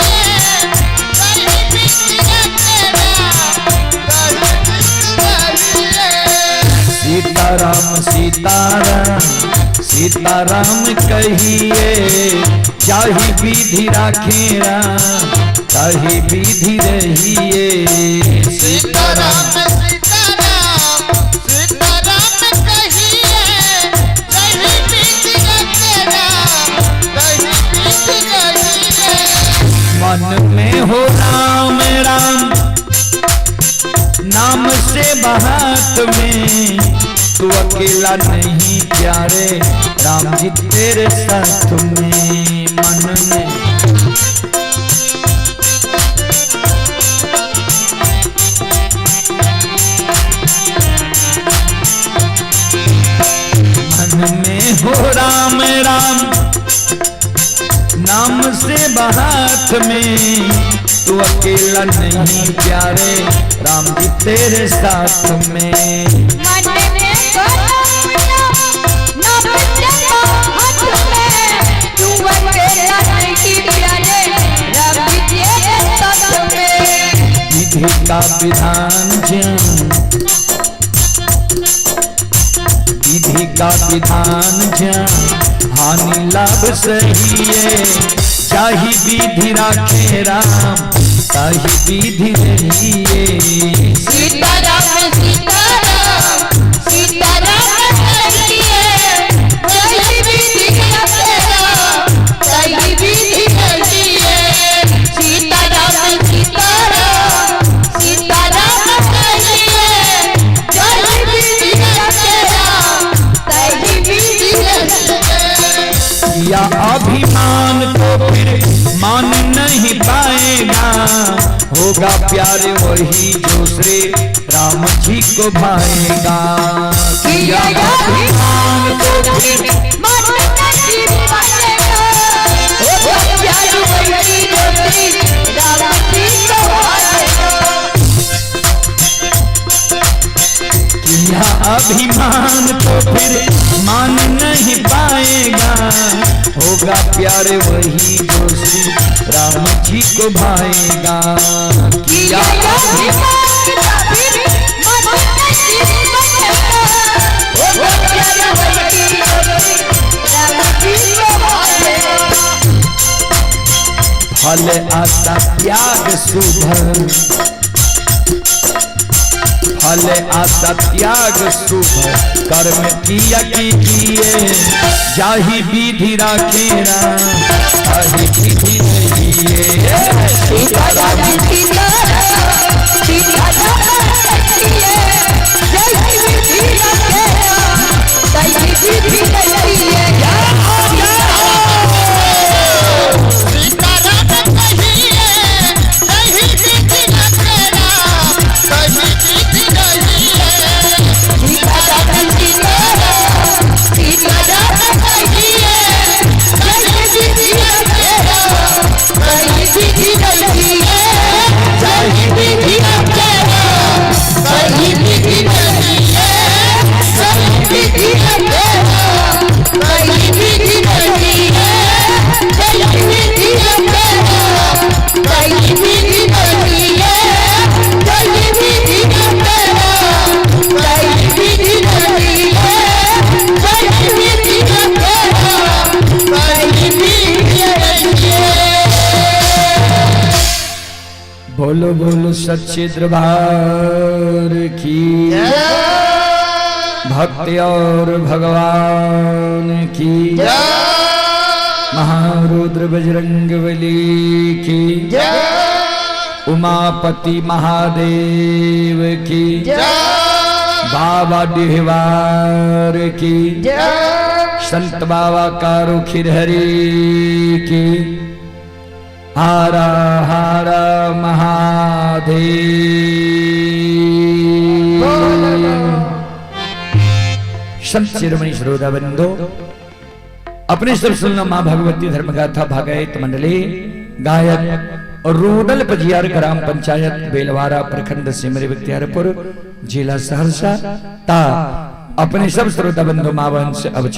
जाहि विधि राखे राम ताहि विधि रहिए। सीताराम सीताराम सीताराम कहिए, जाहि विधि राखे राम ताहि विधि रहिए। मन में हो राम राम नाम से बात में, तू अकेला नहीं प्यारे राम जी तेरे साथ में। मन में मन में हो राम राम नाम से बात में, तू अकेला नहीं प्यारे राम जी तेरे साथ में। मन में हो राम नाम से बात में, विधि का विधान ज्ञान, विधि का विधान ज्ञान हानि लाभ सही है। चाही विधि राखे राम ताही विधि रहिए। सीताराम सीताराम सीताराम कहिए, जय विधि रखे राम ताही विधि रहिए। सीताराम सीताराम सीताराम कहिए, जय विधि रखे राम ताही विधि रहिए। या अभिमान तो फिर मान नहीं पाएगा, होगा प्यार वही जो श्री राम जी को भाएगा। किया अभिमान तो फिर मान नहीं पाएगा, होगा प्यार वही जो श्री राम जी को भाएगा। किया अभिमान तो फिर मान नहीं पाएगा, होगा प्यार वही जो श्री राम जी को भाएगा। किया अभिमान तो फिर मान नहीं पाएगा, होगा प्यार वही जो श्री राम जी को भाएगा। फल आशा त्याग शुभ, फल आशा त्याग शुभ कर्म किया कीजिए। जाहि विधि राखे राम ताहि विधि रहिए। सीताराम सीताराम सीताराम कहिए, जय विधि रखे राम ताहि विधि रहिए। सीताराम कहिए, जय विधि रखे राम ताहि विधि रहिए। सीताराम सीताराम सीताराम कहिए, जय विधि रखे राम ताहि विधि रहिए। जय विधि रखे राम ताहि विधि रहिए। जय विधि रखे राम ताहि विधि रहिए। जय विधि रखे राम ताहि विधि रहिए। जय विधि रखे राम ताहि विधि रहिए। जय विधि रखे राम ताहि विधि रहिए। बोलो बोलो सच्चे दरबार की, भक्ति और भगवान की, महारुद्र बजरंग बली की, उमापति महादेव की, बाबा डिहवार की, संत बाबा कारू खिरहरी की, हरा हरा महादेव। संत शिरोमणि श्रोता बंधु, अपने सब सुनना माँ भगवती धर्मगाथा भागवत मंडली, गायक रूडल पजियार ग्राम पंचायत बेलवारा प्रखंड सिमरी बख्तियारपुर जिला सहरसा। ता अपने सब श्रोता बंधु माँ बहन से अब